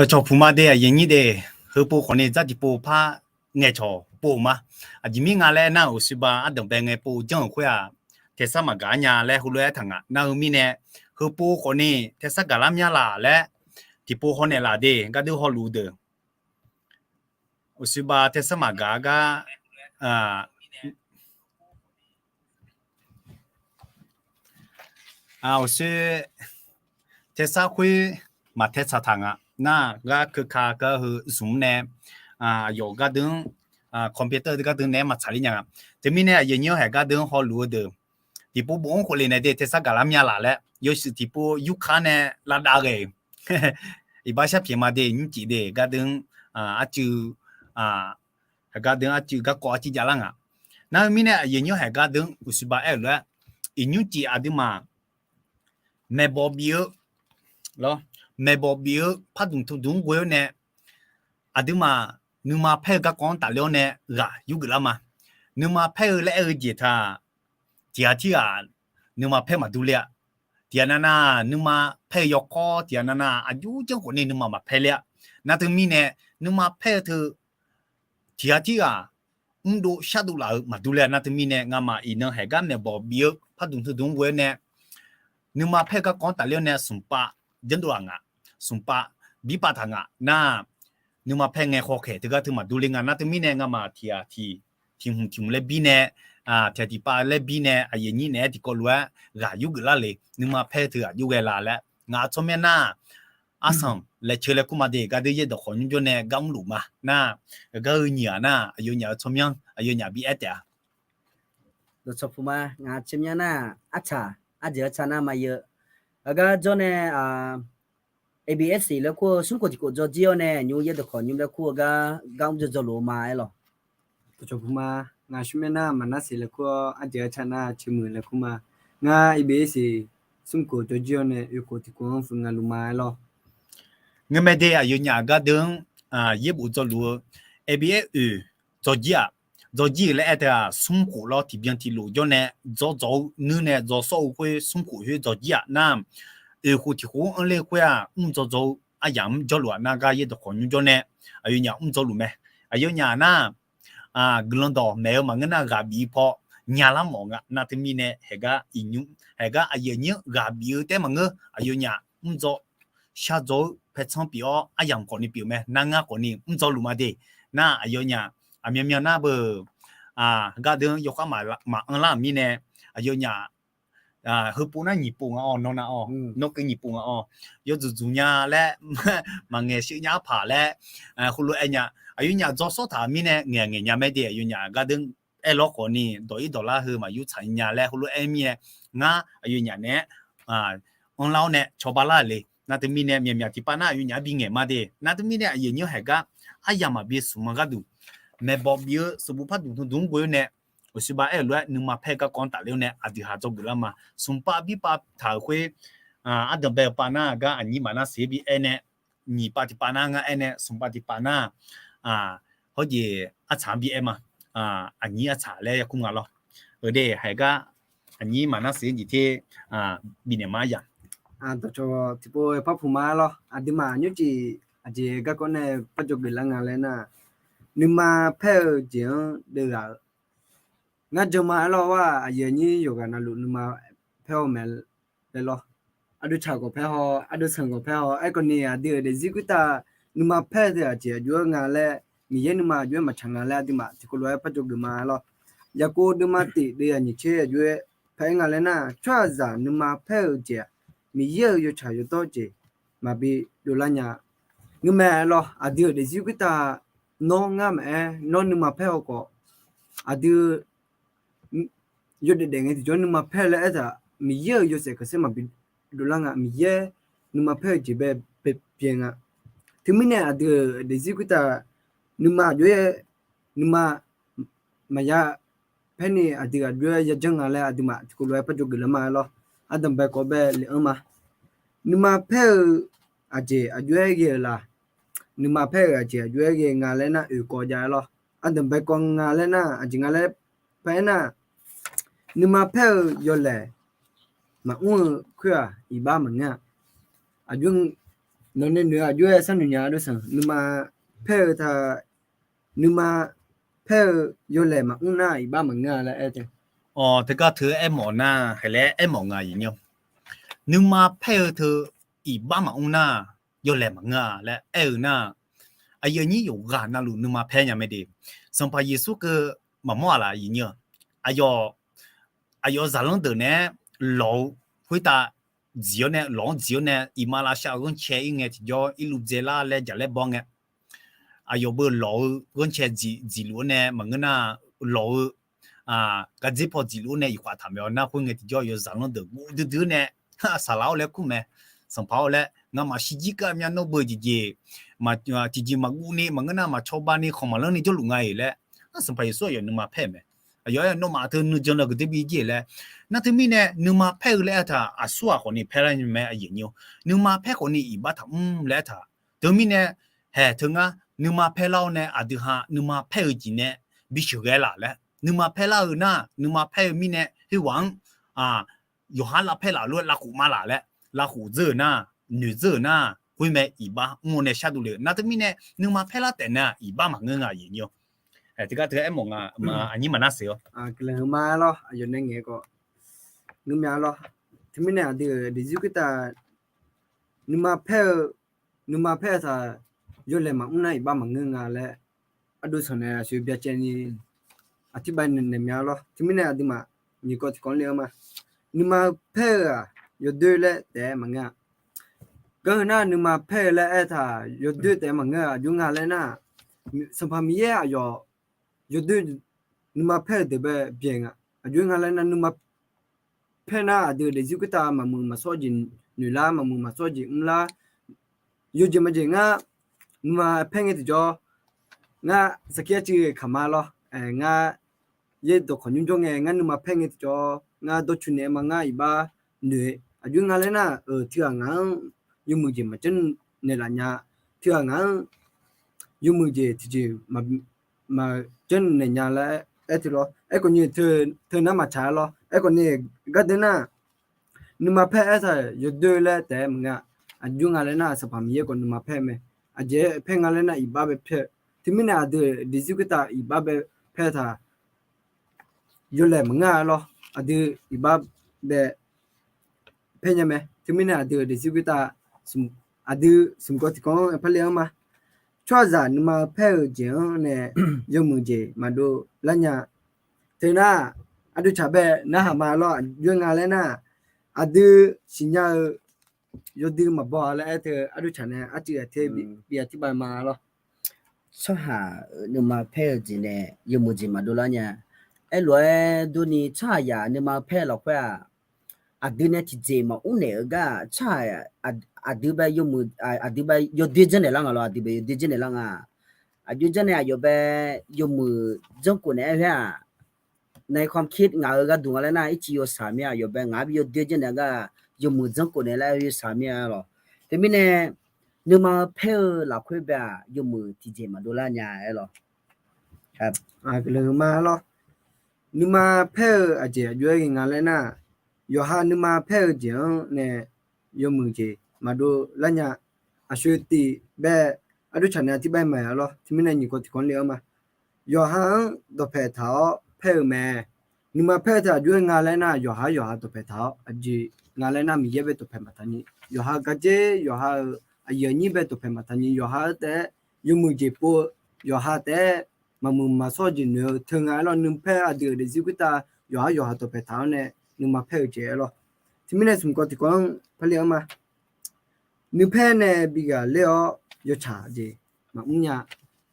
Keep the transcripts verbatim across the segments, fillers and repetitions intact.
Dawqcawq puq ma de, aqyuif aqnyir de, heupov khawfni dzar tiqpov par ngaeqcawq pov-euq ma. Aqjeq mir nga laer nar-euq, uqshoe ba ardanq bae ngae pov janr-euq khoer-aq, taesar maqgaq-ar nya laer heulof-aer aertaq nga. Nar-eu mirnae, heupov khawfni taesar gaqlar mya laf laer tiqpov hawnaeq laf de, gardeur hawluf-eu deuq. Uqshoe ba taesar maqgaq-ar gar, uqshoe taesar khoer maqtae tsaq taq nga. Nar gar keuka gar heu zmq nae, aqyawf gardeur-anr, computer gardeur naeq-aer maqtsaq ler nya nga. Teumirnae aqyuif aqnyir-anr haeq gardeur-anr hawluf-eu deuq, tiqpov bof-anr khofle nae de taesar gaqlar mya laf laer yawshuif tiqpov yurkar nae lavdav ghae-euq. Iqbax sharpyaeq ma de, nymrcif de gardeur-anr, arcuiv, haeq gardeur-anr arcuiv garkawv arcuiv javlar nga. Nar-eu mirnae aqyuif aqnyir-anr haeq gardeur-anr uqshoe ba aer-euq lof-aer, iqnymr cif aqduimaf maeqbawq bif-eu, maeqbawq bif-eu pardmq tmqdmq-anr ghoe-awr nae, aqduimaf nuima paer-eu garkawv-anr tafler-awr nae ghaq yurgeuf lar ma. Nuima paer-eu laer aer-eu jeq taq, tiq ghaq tirghaq nuima paer maqdur ler-a. Tiq ghaq navnav nuima paer-eu yawkawr, tiq ghaq navnav aqjur janr khawfni nuima maqpaer ler-a. Nar teumirnae, nuima paer-eu teu tiq ghaq tirghaq mrdov shardov laf-euq maqdur ler-a. Nar teumirnae ngamaf iqnan haeq gar maeqbawq bif-eu pardmq tmqdmq-anr ghoe-awr nae, nuima paer-eu garkawv-anr tafler-awr nae smqpav janrdov-aq nga. Smqpav birpav taq nga nar, nuima paer ngae hawkhaeq teugar teu maqdur ler nga. Nar teumirnae ngamaf tiq ghaq tiq, tiq hmq tiq hmq laer bir nae, tiq ghaq tiq pav laer bir nae aqyuif aqnyir naeq-aer tiqkawv lof-aer ghaq yurgeuf lar le. Nuima paer-eu teu ghaq yur ghae la laer ngaq-euq tsawrmyanr nar, arsanq laeqceu laer kur ma de, gardeur yaerdawq khawf nymrjawr nae gar mrluf ma. Nar, gar-eu nyiq-aq nar, aqyawfnyaf-euq tsawrmyanr aqyawfnyaf bi aer taef-a. Dawqcawq puq ma, ngaq tseumyanr nar, artsaq, arjeq artsaq nar ma yeu. Aqgar jawr nae, A B S laer kur-eu smrkhof tiqkhof jawr jir-awr nae, nymr yaerdawq khawf nymr laer kur-eu gar, gar mr jawr jawr lof-eu ma aer lawq. Dawqcawq puq ma, ngaq smrmyanr nar, maqnar siq laer kur-awr, arjeq artsaq nar tseumeuq laer kur ma. Ngar A B S smrkhof jawr jir-awr nae oekhof tiqkhof-anr fuq nga luf ma aer lawq. Ngeurmae de aqyawfnyaf gardeur-anr yaerbof dzawluf-eu A B S oeq dzawrjir-aq, dzawrjir-euq laer aer teu-aq, smrkhof lawr tiqbyan tiqlof jawr nae dzawr dzaw-eu nuir nae dzaw sawr-eu khoer smrkhof khoer dzawrjir-aq nar, oekhof tiqkhof-anr anrler khoer-aq, mr dzaw dzaw-eu aryamq mr jawrluf-aq nar, gar yaerdawq khawf nymr jawr nae aqyawfnyaf mr dzaw luf mae. Aqyawfnyaf nar, guiqlanq dawq maeq-eu maqngeur nar, ghaq bif paw nyalar mawf nga. Nar teumirnae haeq gar iqnymr, haeq gar aqyuif aqnyir-anr ghaq bif-eu taef maqngeur, aqyawfnyaf mr dzaw shar dzaw-eu paertsanr pyeuf-awr aryamq khawfni pyeuf mae. Nar ngar khawfni mr dzaw luf ma de. Nar aqyawfnyaf aqmyanmyan nar beu, gardeur-anr yawkhar maqanr lar-euq mirnae, aqyawfnyaf heupov nar nyiq pov nga-awr, nawr nav-awr, nawr keuv nyiq pov nga-awr, yawdzuq dzuq nya laer maqngaeq sheuv nya arpaq laer, heulof-aer nya, aqyawfnyaf dzaw sawr taq-euq mirnae ngaeq ngaeq nya mae de. Aqyawfnyaf gardeur aer lawr khawfni dawq ir dawq lar heu maqyur tsaq nya laer heulof-aer mir-aer, ngar aqyawfnyaf naeq-aer anrlar-awr nae cawba lar-euq le. Nar teumirnae myaqmyaq tiqpav nar aqyawfnyaf-anr bingaeq ma de. Nar teumirnae aqyuif aqnyir haeq gar aryamq maqbi smq ma gharduq, maeqbawq bif-eu sanqbof pardmq tmqdmq-anr ghoe-awr nae, uqshoe ba aer-euq lof-aer nuima paer-eu garkawv-anr tafler-awr nae aqdui ha dzawgeuf lar ma. Smqpav birpav taq-euq khoer, ardanq bae-eu pav nar gar aqnyir maqnar siq-aer bi aer nae, nyiq pav tiqpav nar ngar aer nae, smqpav tiqpav nar, hawr jeq artsaq-anr bi aer ma. Aqnyir artsaq laer yakur nga lawr. Euq de haeq gar aqnyir maqnar siq-aer jeq ter bifnaeq ma yaq. Dawqcawq tiqpov par puq ma lawr. Aqduimaf nymrcif aqjeq garkawv nae par dzawgeuf lar nga laer nar, nuima paer-eu jeq-anr deuvghaq-eu ngar jan ma aer lawr-ar, aqyuif aqnyir yawqghaq navluf nuima paer-awr mae laer lawr. Ardov tsaq khawf paer haw, ardov sanq khawf paer haw, aerkhawfni aqdui-euq daefzir khoertav nuima paer-eu teu aqjeq aqjox-aer nga laer, Miqyaer nuima aqjox-aer maqtsaq nga laer aqduimaf tiqkawv lof-aer par dzawgeuf ma lawr. Yaqkov deuvma tif deuv yaq nyiq tser aqjox-aer paer nga laer nar, tsawrhaqzaq nuima paer-eu jeq-aq, Miqyaer-euq yawtsaq yawdawr jeq maqbi dovlar nya. Ngeurmae lawr, aqdui-euq daefzir khoertav nawr ngar maqaer, nawr nuima paer haw khawf, aqdui yawdaef daef ngae tiqjawr nuima paer laer aertaq, Miqyaer-euq yawshaef khanqsaer maqbi dovlar nga. Miqyaer nuima paer-eu jeq bae pyaeq nga. Teumirnae aqdui-euq daefzir khoertav nuima aqjox-aer, nuima maqya paer ni aqdui aqjox-aer yajanr nga laer aqduimaf tiqkawv lof-aer par dzawgeuf lar ma lawr. Ardanq bae kawv bae lef-anr ma. Nuima paer-eu aqjeq aqjox-aer ghae-euq la? Nuima paer-euq aqjeq aqjox-aer ghae nga laer nar, oeq kawv jav-aer lawr. Ardanq bae kawv nga laer nar, aqjeq nga laer paer nar, nuima paer-eu yawlaeq maqmr-eu khoer-aq, iqbax maqngeur-a. Aqjox Nawq nae noeq-eu aqjox-aer sharnoeq nya-a dawrsanq, nuima paer-eu ta, nuima paer-eu yawlaeq maqmr nar iqbax maqngeur-a laer aer te. Awq, teugar teu aermawf nar, haeq laer aermawf nga aqyuif nyir-awr. Nuima paer-eu teu iqbax maqmr nar, yawlaeq maqngeur-a laer aer-eu nar, aqyuif aqnyir yawqghaq navluf nuima paer nya mae de. Sanqpaq Yeqsur keuv maqmawr-aq laf aqyuif nyir-awr. Aqyawf, aqyawf zaqlanr deuq naeq-aer lawq-eu khoertav dziq-awr nae, lawq-anr dziq-awr nae, iqmalavshav-eu ghanrcae ir ngae tiqjawr irluv dzaelar laer jaqlaer baw ngae, aqyawf beu lawq-eu ghanrcae dziq, dziqluf-awr nae maqngeur nar, lawq-eu gardzer paw dziqluf-awr nae iqkhaq taq maeq-awr nar, khoerngae tiqjawr aqyawf zaqlanr deuq guv duidui-awr nae, saqlaq-awr laer kur mae. Sanqpaq-awr laer, ngamaf shirjir keuv-a myav nawr beu jeqjeq, tiqjeq maqguv ni maqngeur nar maqcawba ni khanq maqlanr ni jawrluf nga-iq laer, Sanqpaq Yeqsur aqyawf nuima paer-euq mae. Aqyawf-aer nawmaf teu nuijan laf geuf derbi jir laer. Nar teumirnae nuima paer-eu laer aertaq aqsurghaq khawfni paerlar mae aqyuif nyir-awr. Nuima paer khawfni iqbax taqmr laer aertaq. Teumirnae haeq teu ngar nuima paerlar-awr nae aqdui ha nuima paer-eu jeq nae bisheuq ghae laf laer. Nuima paerlar-eu nar, nuima paer-eu mirnae khoerghaq-anr yawqha lavpaer laf lof-aer lavkhof ma laf laer, lavkhof dzeur-euq nar, noeqdzeur-euq nar, khoermae iqbax mr-awr nae shardov le-eu. Nar teumirnae nuima paerlar taef nae iqbax maqngeur nga aqyuif nyir-awr. Teugar teu aermawf nga, aqnyir maqnar seq-awr. Guiqlanq huiqma lawr, aqyawf nae ngaeq-eu khawf ngeur mya lawr. Teumirnae aqdui-euq daefzir khoertav nuima paer-eu, nuima paer-eu taq yawlaeq maqmr nar iqbax maqngeur nga laer ardov sanq nae aqshoe byacaevni aqtirbav naeq mya lawr. Teumirnae aqduimaf nyiq kawv tiqkawv-anr le-anr ma. Nuima paer-eu-aq yawdoer laer taef-aer maqngeur-a. Ganr heu nar nuima paer-eu laer aertaq yawdoer taef-aer maqngeur-a. Aqjox nga laer nar, Sanqpaq Miqyaer aqyawf yawdoer nuima paer-eu deuq bae byaeq nga. Aqjox nga laer nar nuima paer nar aqdui-euq daefzir khoertav maqmuiq maqshawr jeq noeqlar, maqmuiq maqshawr jeq mrlar, yawjeq majeq ngar nuima paer ngae tiqjawr, ngar sarkir arcuiv kaq ma lawr. Ngar yaerdawq khawq nymr jawr ngae ngar nuima paer ngae tiqjawr, ngar dawrcoeni-aer ma ngar iqbax noeq-eu. Aqjox nga laer nar-euq tiq ghaq ngaq-anr yawmuiq jeq maqjanr naeqlaf nya. Tiq ghaq ngaq-anr yawmuiq jeq tiqjeq maqjanr naeq nya laer aer teu lawr. Aerkhawf ni teu nar maqtsaq-a lawr. Aerkhawf ni gardeur nar nuima paer aertaq yawdoer laer taef-aer maqngeur-a. Aqjox nga laer nar Sanqpaq Miqyaer khawf nuima paer mae. Aqjeq paer nga laer nar iqbax bae paer-eu. Teumirnae aqdui daefzir khoertav iqbax bae paer-eu taq yawlaeq maqngeur-a lawr. Aqdui iqbax bae paer nya mae. Teumirnae aqdui-euq daefzir khoertav aqdui smq kawv tiqkawv-anr parler-anr ma. Tsawrhaqzaq nuima paer-eu jeq-anr nae yawmuiq jeq maqdov lar nya. Teu nar ardov tsaq bae narhaq ma lawr. Aqjox nga laer nar aqdui siqnya-eu yawdui maqbaw-a laer aer teu ardov tsaq nae arcuiv aqter bi aqtirbav ma lawr. Tsawrhaq nuima paer-eu jeq nae yawmuiq jeq maqdov lar nya. Aerlof-aer durni tsawrhaqzaq nuima paer lafkhoer-aq, aqdui nae tiqjeq maqmr naeq-eu gar-aq, tsawrhaq aqdui bae yawmuiq, aqdui bae yawdoer janrnaeq lar nga lawr. Aqdui bae yawdoer janrnaeq lar nga. Aqjox janrnaeq aqyawf bae yawmuiq janrkhof naeq-aer khoer-aq, nae ความคิด ngaq-euq gharduq nga laer nar ircif yawshaq mir-a. Aqyawf bae ngaq-anr bi yawdoer janrnaeq gar yawmuiq janrkhof naeq laer yawshaq mir-a lawr. Teumirnae nuima paer-eu lafkhoer bae-aq yawmuiq tiqjeq maqdov lar nya-aer lawr. Nuima paer-eu aqjeq aqjox-aer ghae nga laer nar, yawqha nuima paer-eu jeq-anr nae yawmuiq jeq maqdov lar nya. Aqshoe tiq bae ardov tsaq nae aqtirbav maqya lawr. Teumirnae nyiq kawv tiqkawv-anr le-anr ma. Yawqha-anr dawqpaeq taq-awr paer-eu mae. Nuima paer-eu teu aqjox-aer nga laer nar, yawqha-anr yawqha dawqpaeq taq-awr aqjeq nga laer nar, Miqyaer bae dawqpaeq maqtaq ni, yawqha gardzer, yawqha-euq aqyuif aqnyir bae dawqpaeq maqtaq ni, yawqha-anr taef-aer yawmuiq jeq pov-eu, yawqha taef-aer maqmuiq maqshawr-eu jeq noeq-eu teu nga-aer lawr. Nuima paer aqdui-euq daefzir khoertav yawqha-anr yawqha dawqpaeq taq-awr nae nuima paer-eu jeq-aer lawr. Teumirnae smq kawv tiqkawv-anr parler-anr ma. Nuipaer nae bi ghaqler-awr yawtsaq jeq maqmr nya.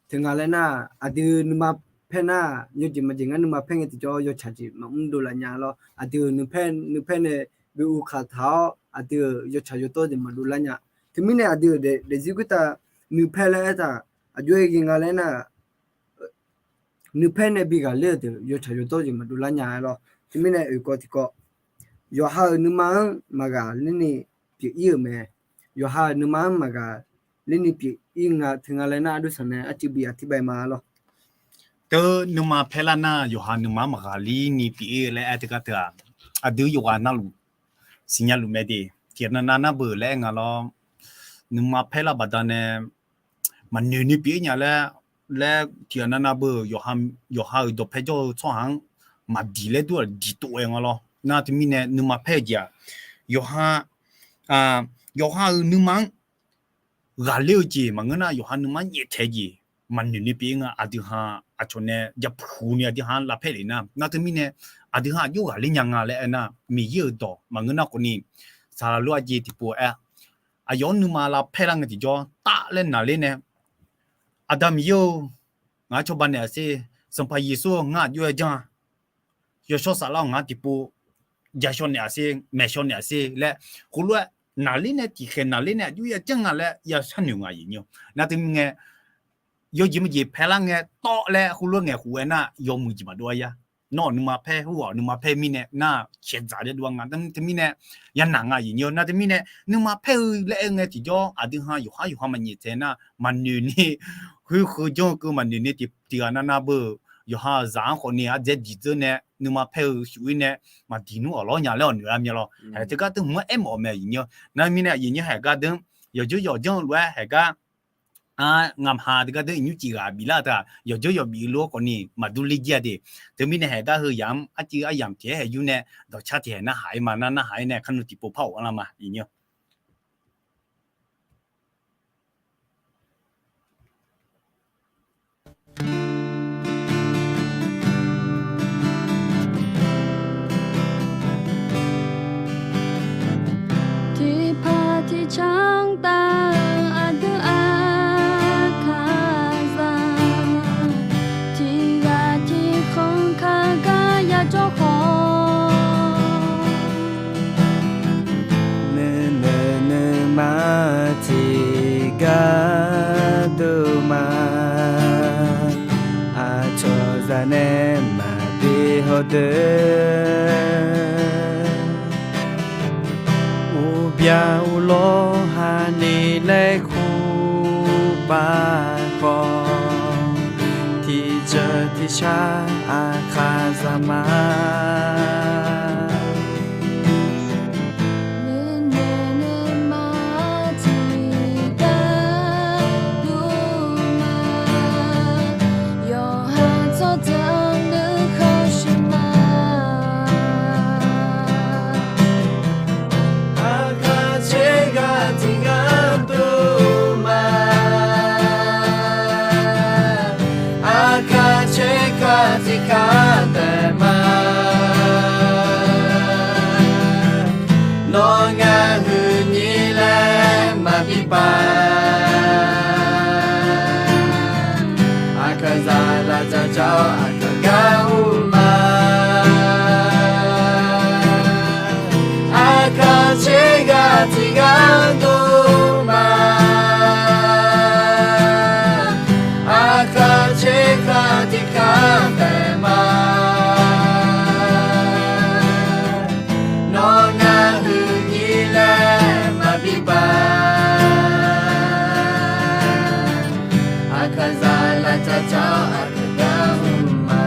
Teu nga laer nar, aqdui nuima paer nar, yawjeq majeq ngar nuima paer ngae tiqjawr yawtsaq jeq maqmr dovlaf nya lawr. Aqdui nuipaer, nuipaer nae bi uvkaq taq-awr aqdui-euq yawtsaq yawdawr jeq maqdovlar nya. Teumirnae aqdui-euq daefzir khoertav nuipaer laer aertaq aqjox-aer ghae nga laer nar, nuipaer nae bi ghaqler-eu deuq yawtsaq yawdawr jeq maqdovlar nya-aer lawr. Teumirnae oeqkawv tiqkawv, yawqha-euq nuima-anr maqghaqler ni pyeuf-ir-euq mae. Yawqha-euq nuima-anr maqghaqler ni pyeuf-ir nga teu nga laer nar, aqdui saq nae arcuiv bi aqtirbav ma lawr. Teu nuima paer lar nar, yawqha nuima-anr maqghaqler ni pyeuf-ir laer aer teugar teu-aq, aqdui yawqghaq navluf siqnya luf mae de. Tiqghaq nav nav nar beu laer aer nga lawr. nuima paer lar baqdanae maqnoeq ni pyeuf-ir nya laer, laer tiqghaq navnav beu-euq yawqha-euq dawqpae jawr-eu tsawrhaq-anr maqdiq laer dur-aq diq tov-aer nga lawr. Nar teumirnae nuima paer-eu jeq-aq, yawqha, yawqha-euq nuima-anr ghaqler-eu jeq maqngeur nar, yawqha nuima-anr nyaeftaeq jeq maqnoeq ni pyeuf-ir nga. Aqdui ha aqcawq nae japuq ni aqdui ha-anr lavpaer lef nar, nar teumirnae aqdui ha aqjox ghaqler nya nga laer aernar, Miqyaer-euq dawq maqngeur nar khawfni, saqlaq lof-aer jeq tiqpov-aer aqyawf-anr nuima lavpaer lar ngae tiqjawr taf laer naqler nae, Aqda Miqyaer-or, ngaq-anr cawba naeq-aq ser, Sanqpaq Yeqsur-or, ngar aqjox-aer janr-a, yawshawr saflar-awq, ngaq-anr tiqpov jashawr naeq-aq ser, maeqshawr naeq-aq ser laer, khoerlof-aer naqler nae tiqkhaeq naqler nae aqjox ya janr nga laer ya sharnoeq nga aqyuif nyir-awr. Nar teumirnae yawjeq maqjeq paerlar ngae tawv laer khoerlof-aer ngaeqkhof-aer nar yawmuiq jeq maqdov-ar yar. Nawr-awq nuima paer, hur-awq nuima paer mirnae nar caeqdzaq jaer dov-ar nga. Teumirnae yanaq nga aqyuif nyir-awr. Nar teumirnae nuima paer-eu laer aer ngae tiqjawr aqdui ha yawqhar yawqha maqnyaef taeq nar maqnoeq ni, khoerkheu janr-eu keuv maqnoeq ni tiqghaq navnav beu-euq yawqha-euq zaq-anr khawfni ardzae diq dzeur nae nuima paer-eu shuf-ir nae maqdiq nmr-awq lawr nya laer-awq noeq-ar mya lawr. Haeq teugar deuq hmq-anr aermawf-eu mae aqyuif nyir-awr. Nar mirnae aqyuif nyir haeq gar deuq yawqjawr yawqjanr-eu lof-aer haeq gar ngamq ha teugar deuq iqnyur cif ghaq biflar-eu teu-aq, yawqjawr yawbif lof-aer khawfni maqdur ler jir-a de. Teumirnae haeq gar heu yamq-anr arcuiv aryamq tiq-aer haeq yur nae dawqcar tiq haeq narhaq-ir ma. Nar narhaq-ir nae kharnu tiqpov par ghoflar ma aqyuif nyir-awr. Tiqpaq tiqcanr taf-euq aqdui aqkaqzaq, tiqghaq tiqkhanq kaqgar yajawr khawf, nuinoeq nuima tiqgar dov ma. Aqcawq zaq nae maqbi hawdeuq, uqbya uqlawr hani laer kur paq khawf, tiqjeuq tiqshar aqkaqzaq ma. Nuinoeq nuima tiqgar dov ma. Yawqha tsawrjeuq nuikhanr shuif ma. Aqkaq tser ghaq tiqgar dov ma. Aqkaq tser ghaq tiqgar taef ma. Nawr ngar huiq nyir laer maqbi paq. Aqkaqzaq lafdzaq dzaq-awr aqkaq gar ur ma. Aqkaq tser ghaq tiqgar dov ma. Aqkaq tser ghaq tiqgar taef ma. Nawr ngar huiq nyir laer maqbi paq. Aqkaqzaq lafdzaq dzaq-awr aqkaq gar ur ma.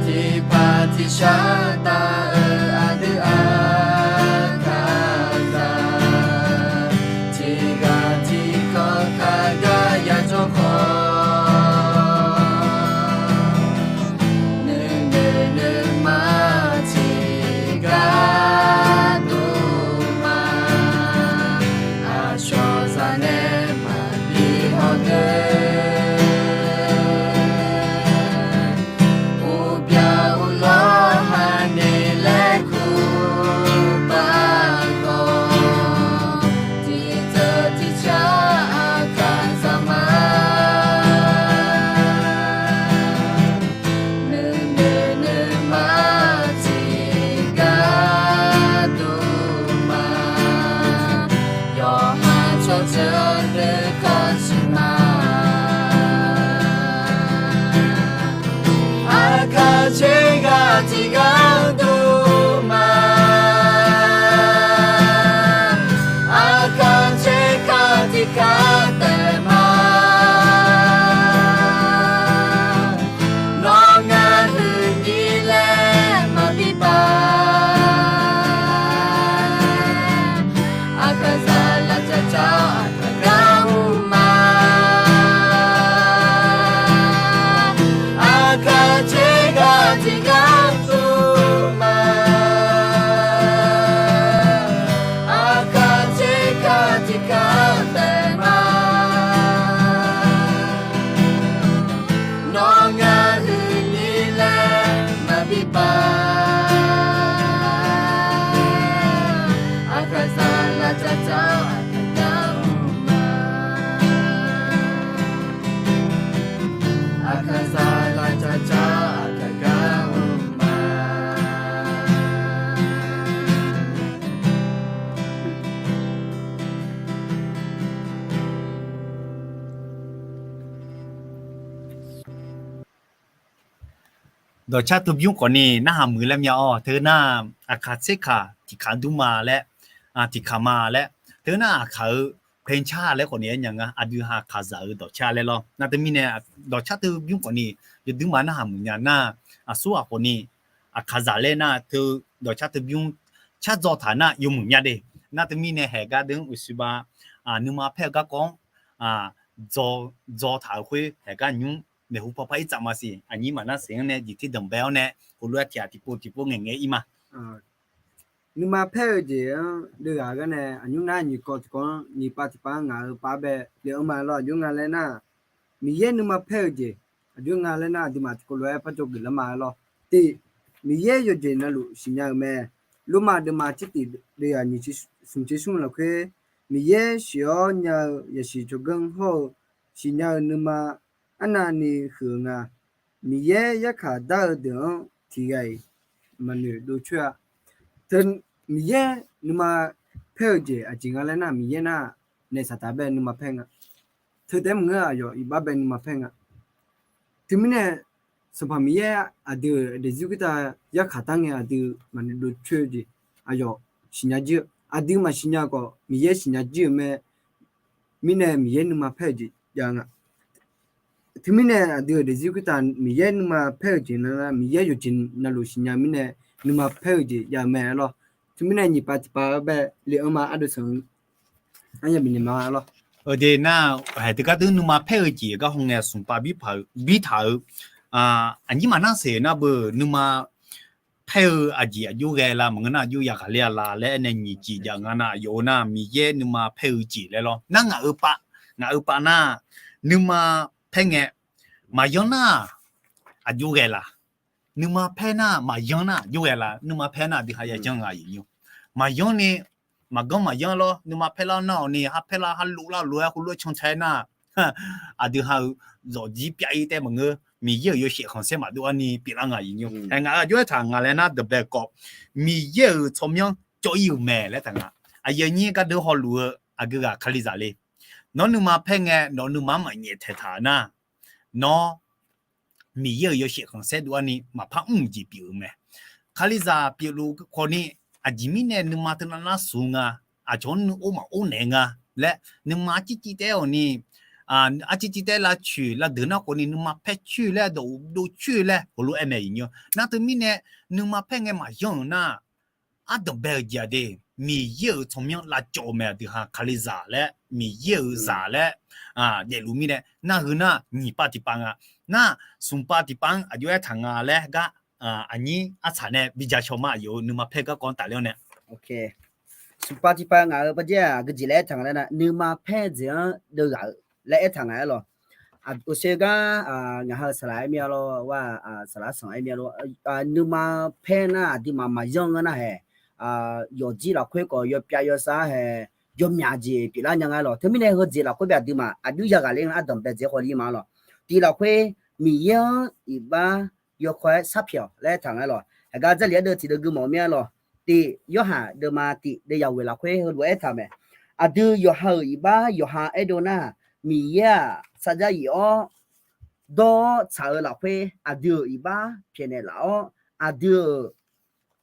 Tiqpaq tiqshar taf-euq aqdui aqkaqzaq, tiqghaq tiqkhanq kaqgar yajawr khawf, nuinoeq nuima tiqgar dov ma. Aqcawq zaq nae maqbi hawdeuq, uqbya uqlawr hani Tiqgar tov ma, aqkaq tserkaq tiqkaq taef ma. Nawr ngar huiqni laer maqbi paq, aqkaqzaq lavcavcav aqkaq gar mr ma. Aqkaqzaq lavcavcav aqkaq gar mr ma. Dawqcar teu bymr khawfni narhaq muiq laer myav-awr, teu nar, aqkaq tserkaq tiqkaq dur ma laer, tiqkaq ma laer, teu nar aqkaq-eu เพลงชาติ laer khawfni aernya nga, aqdui ha aqkaqzaq-euq dawqcar laer lawr. Nar teumirnae, dawqcar teu bymr khawfni yawduir ma narhaq muiq nya nar, aqsur ghaq khawfni aqkaqzaq laer nar teu dawqcar teu bymr car dzaw taq nar yawmuiq myav de. Nar teumirnae haeq gar deuq-anr uqshoe ba, nuima paer-eu garkawv-anr dzaw, dzaw taq-euq khoer haeq gar nymr maeqhu paw par ir tsaf ma siq. Aqnyir maqnar seq-anr nae jeqtir danqbae-awr nae heulof-aer tiq ghaq tiqpov tiqpov ngaeqngae ir ma. Nuima paer-eu jeq-anr deuv ghaq gar nae aqnymr nar nyiq kawv tiqkawv-anr nyiq pav tiqpav-anr ngaq-euq pav bae le-anr ma lawr. Aqjox nga laer nar, Miqyaer nuima paer-eu jeq aqjox nga laer nar, aqduimaf tiqkawv lof-aer par dzawgeuf lar ma lawr. Tiq, Miqyaer yawqjeq navluf siqnya-euq mae. Lormav deuvma tsertif deuv ghaq nyiq smq tser smr lafkhoer, Miqyaer sheuq-awr nya-eu yasiq tsawrganr hawr-eu siqnya-eu nuima arnavni huiq-eu nga. Miqyaer yarkhaq dar-eu deuq-anr tiq ghaq-iq maqnoeq dovcoer-a. Teu Miqyaer nuima paer-eu jeq aqjeq nga laer nar, Miqyaer nar naef saqtaf bae nuima paer nga. Teu taef-aer maqngeur, aqyawf iqbax bae nuima paer nga. Teumirnae Sanqpaq Miqyaer aqdui-euq daefzir khoertav yarkhaq dar ngae aqdui maqnoeq dovcoer-eu jeq aqyawf siqnya jir-eu, aqdui maqsiqnya khawf Miqyaer siqnya jir-euq mae. Mirnae Miqyaer nuima paer-eu jeq jav nga. Teumirnae aqdui-euq daefzir khoertav Miqyaer nuima paer-eu jeq nar, Miqyaer yawqjeq navluf siqnya mirnae nuima paer-eu jeq jav-eu mae lawr. Teumirnae nyiq pav tiqpav bae le-anr ma ardov sanq-eu arya bifnaeq ma lawr. Aqdui nar, haeq teugar deuq nuima paer-eu jeq gar hawngae smq pav bir taq-euq, aqnyir maqnar seq nar beu nuima paer-eu aqjeq aqjox ghae la maqngeur nar, aqjox yaqghaq ler-a la laer aernae nyiq jeq jav nga nar, aqyawf-eu nar Miqyaer nuima paer-eu jeq laer lawr. Nar ngaq-euq pav, ngaq-euq pav nar, nuima paer ngae maqyanr nar aqjox ghae la. Nuima paer nar maqyanr nar aqjox ghae la. Nuima paer nar aqdui ha yajanr nga aqyuif nymr. Maqyanr ni, maqganr maqyanr lawr, nuima paer lar nar-awq ni, ha paer lar, ha lov lar lof-aer heulof-aer cantae nar, aqdui ha-euq zawqjir pyav-ir taef maqngeur, Miqyaer-euq yawshaef khanqsaer maqdov-ar ni pyeuflar nga aqyuif nymr. Aer ngaq-euq aqjox aertaq nga laer nar, dawqbae kawv, Miqyaer-euq tsawrmyanr cawv-ir-euq mae laer taq nga. Aqyuif aqnyir gardeuq hawluf-eu aqgeu ghaq Kalizaq le. Nawr nuima paer ngae, nawq-eu nuima-anr maqnyaef taeqtaq nar, nawr Miqyaer-euq yawshaef khanqsaer dov-ar ni maqpar mr-euq jeq pyeuf-eu mae. Kalizaq pyeufluf khawf ni, aqjeq mirnae nuima teunav nar smq nga, aqcawq-anr nuior maqor naeq nga laer, nuima arcivciv taef-aer awq ni, arcivciv taef-aer lavcoeq lavdeuq nar khawf ni nuima paer coer laer, dawq dov coer laer heulof-aer mae aqyuif nymr. Nar teumirnae nuima paer ngae maqyanr-euq nar, ardanqbae-eu jeq-aq de, Miqyaer-euq tsawrmyanr lavcawv-eu mae. Aqdui ha Kalizaq laer, Miqyaer-euq zaq laer daefluf mirnae, nar heu nar nyiq pav tiqpav nga. Nar smq pav tiqpav-anr aqjox aertaq nga laer gar, aqnyir artsaq nae bijav shaw ma. Aqyawf-euq nuima paer-eu garkawv-anr tafler-awr nae, smq pav tiqpav ngaq-euq parjaer-aq aqgeujeq laer aertaq nga laer nar, nuima paer-eu jeq-anr deuv ghaq-euq laer aertaq nga aer lawq. Uqshoe gar ngaq ha-eu saqlaq aer mir-a lawr, saqlaq sanq aer mir-a lawr. Nuima paer nar aqduimaf maqyanr-anr nar hae, yawqjir lafkhoer khawf yawpyav yawsav hae, yawmyaq jeq pyeuflar nya nga aer lawq. Teumirnae heujeq lafkhoer bae aqduimaf aqjox yaghaq ler-anr ardanqbae jeq khawf li ma aer lawq. Tiq lafkhoer Miqyaer-anr iqbax yawkawr-aer sharpyaeq-awq laer aertaq nga aer lawq. Heugar Jarlif ardeuv tiq deuv gui mawf-eu mir-a lawq. Tiq Yorhaq deuvma tiq deuv yawq ghoeq lafkhoer heulof-aer aertaq mae. Aqdui yawqha-euq iqbax yawqha aerdov nar, Miqyaer-aq sarjax yif-awr dawr-awr tsaq-eu lafkhoer aqdui-euq iqbax pyaeqnaeq laf-awr, aqdui-euq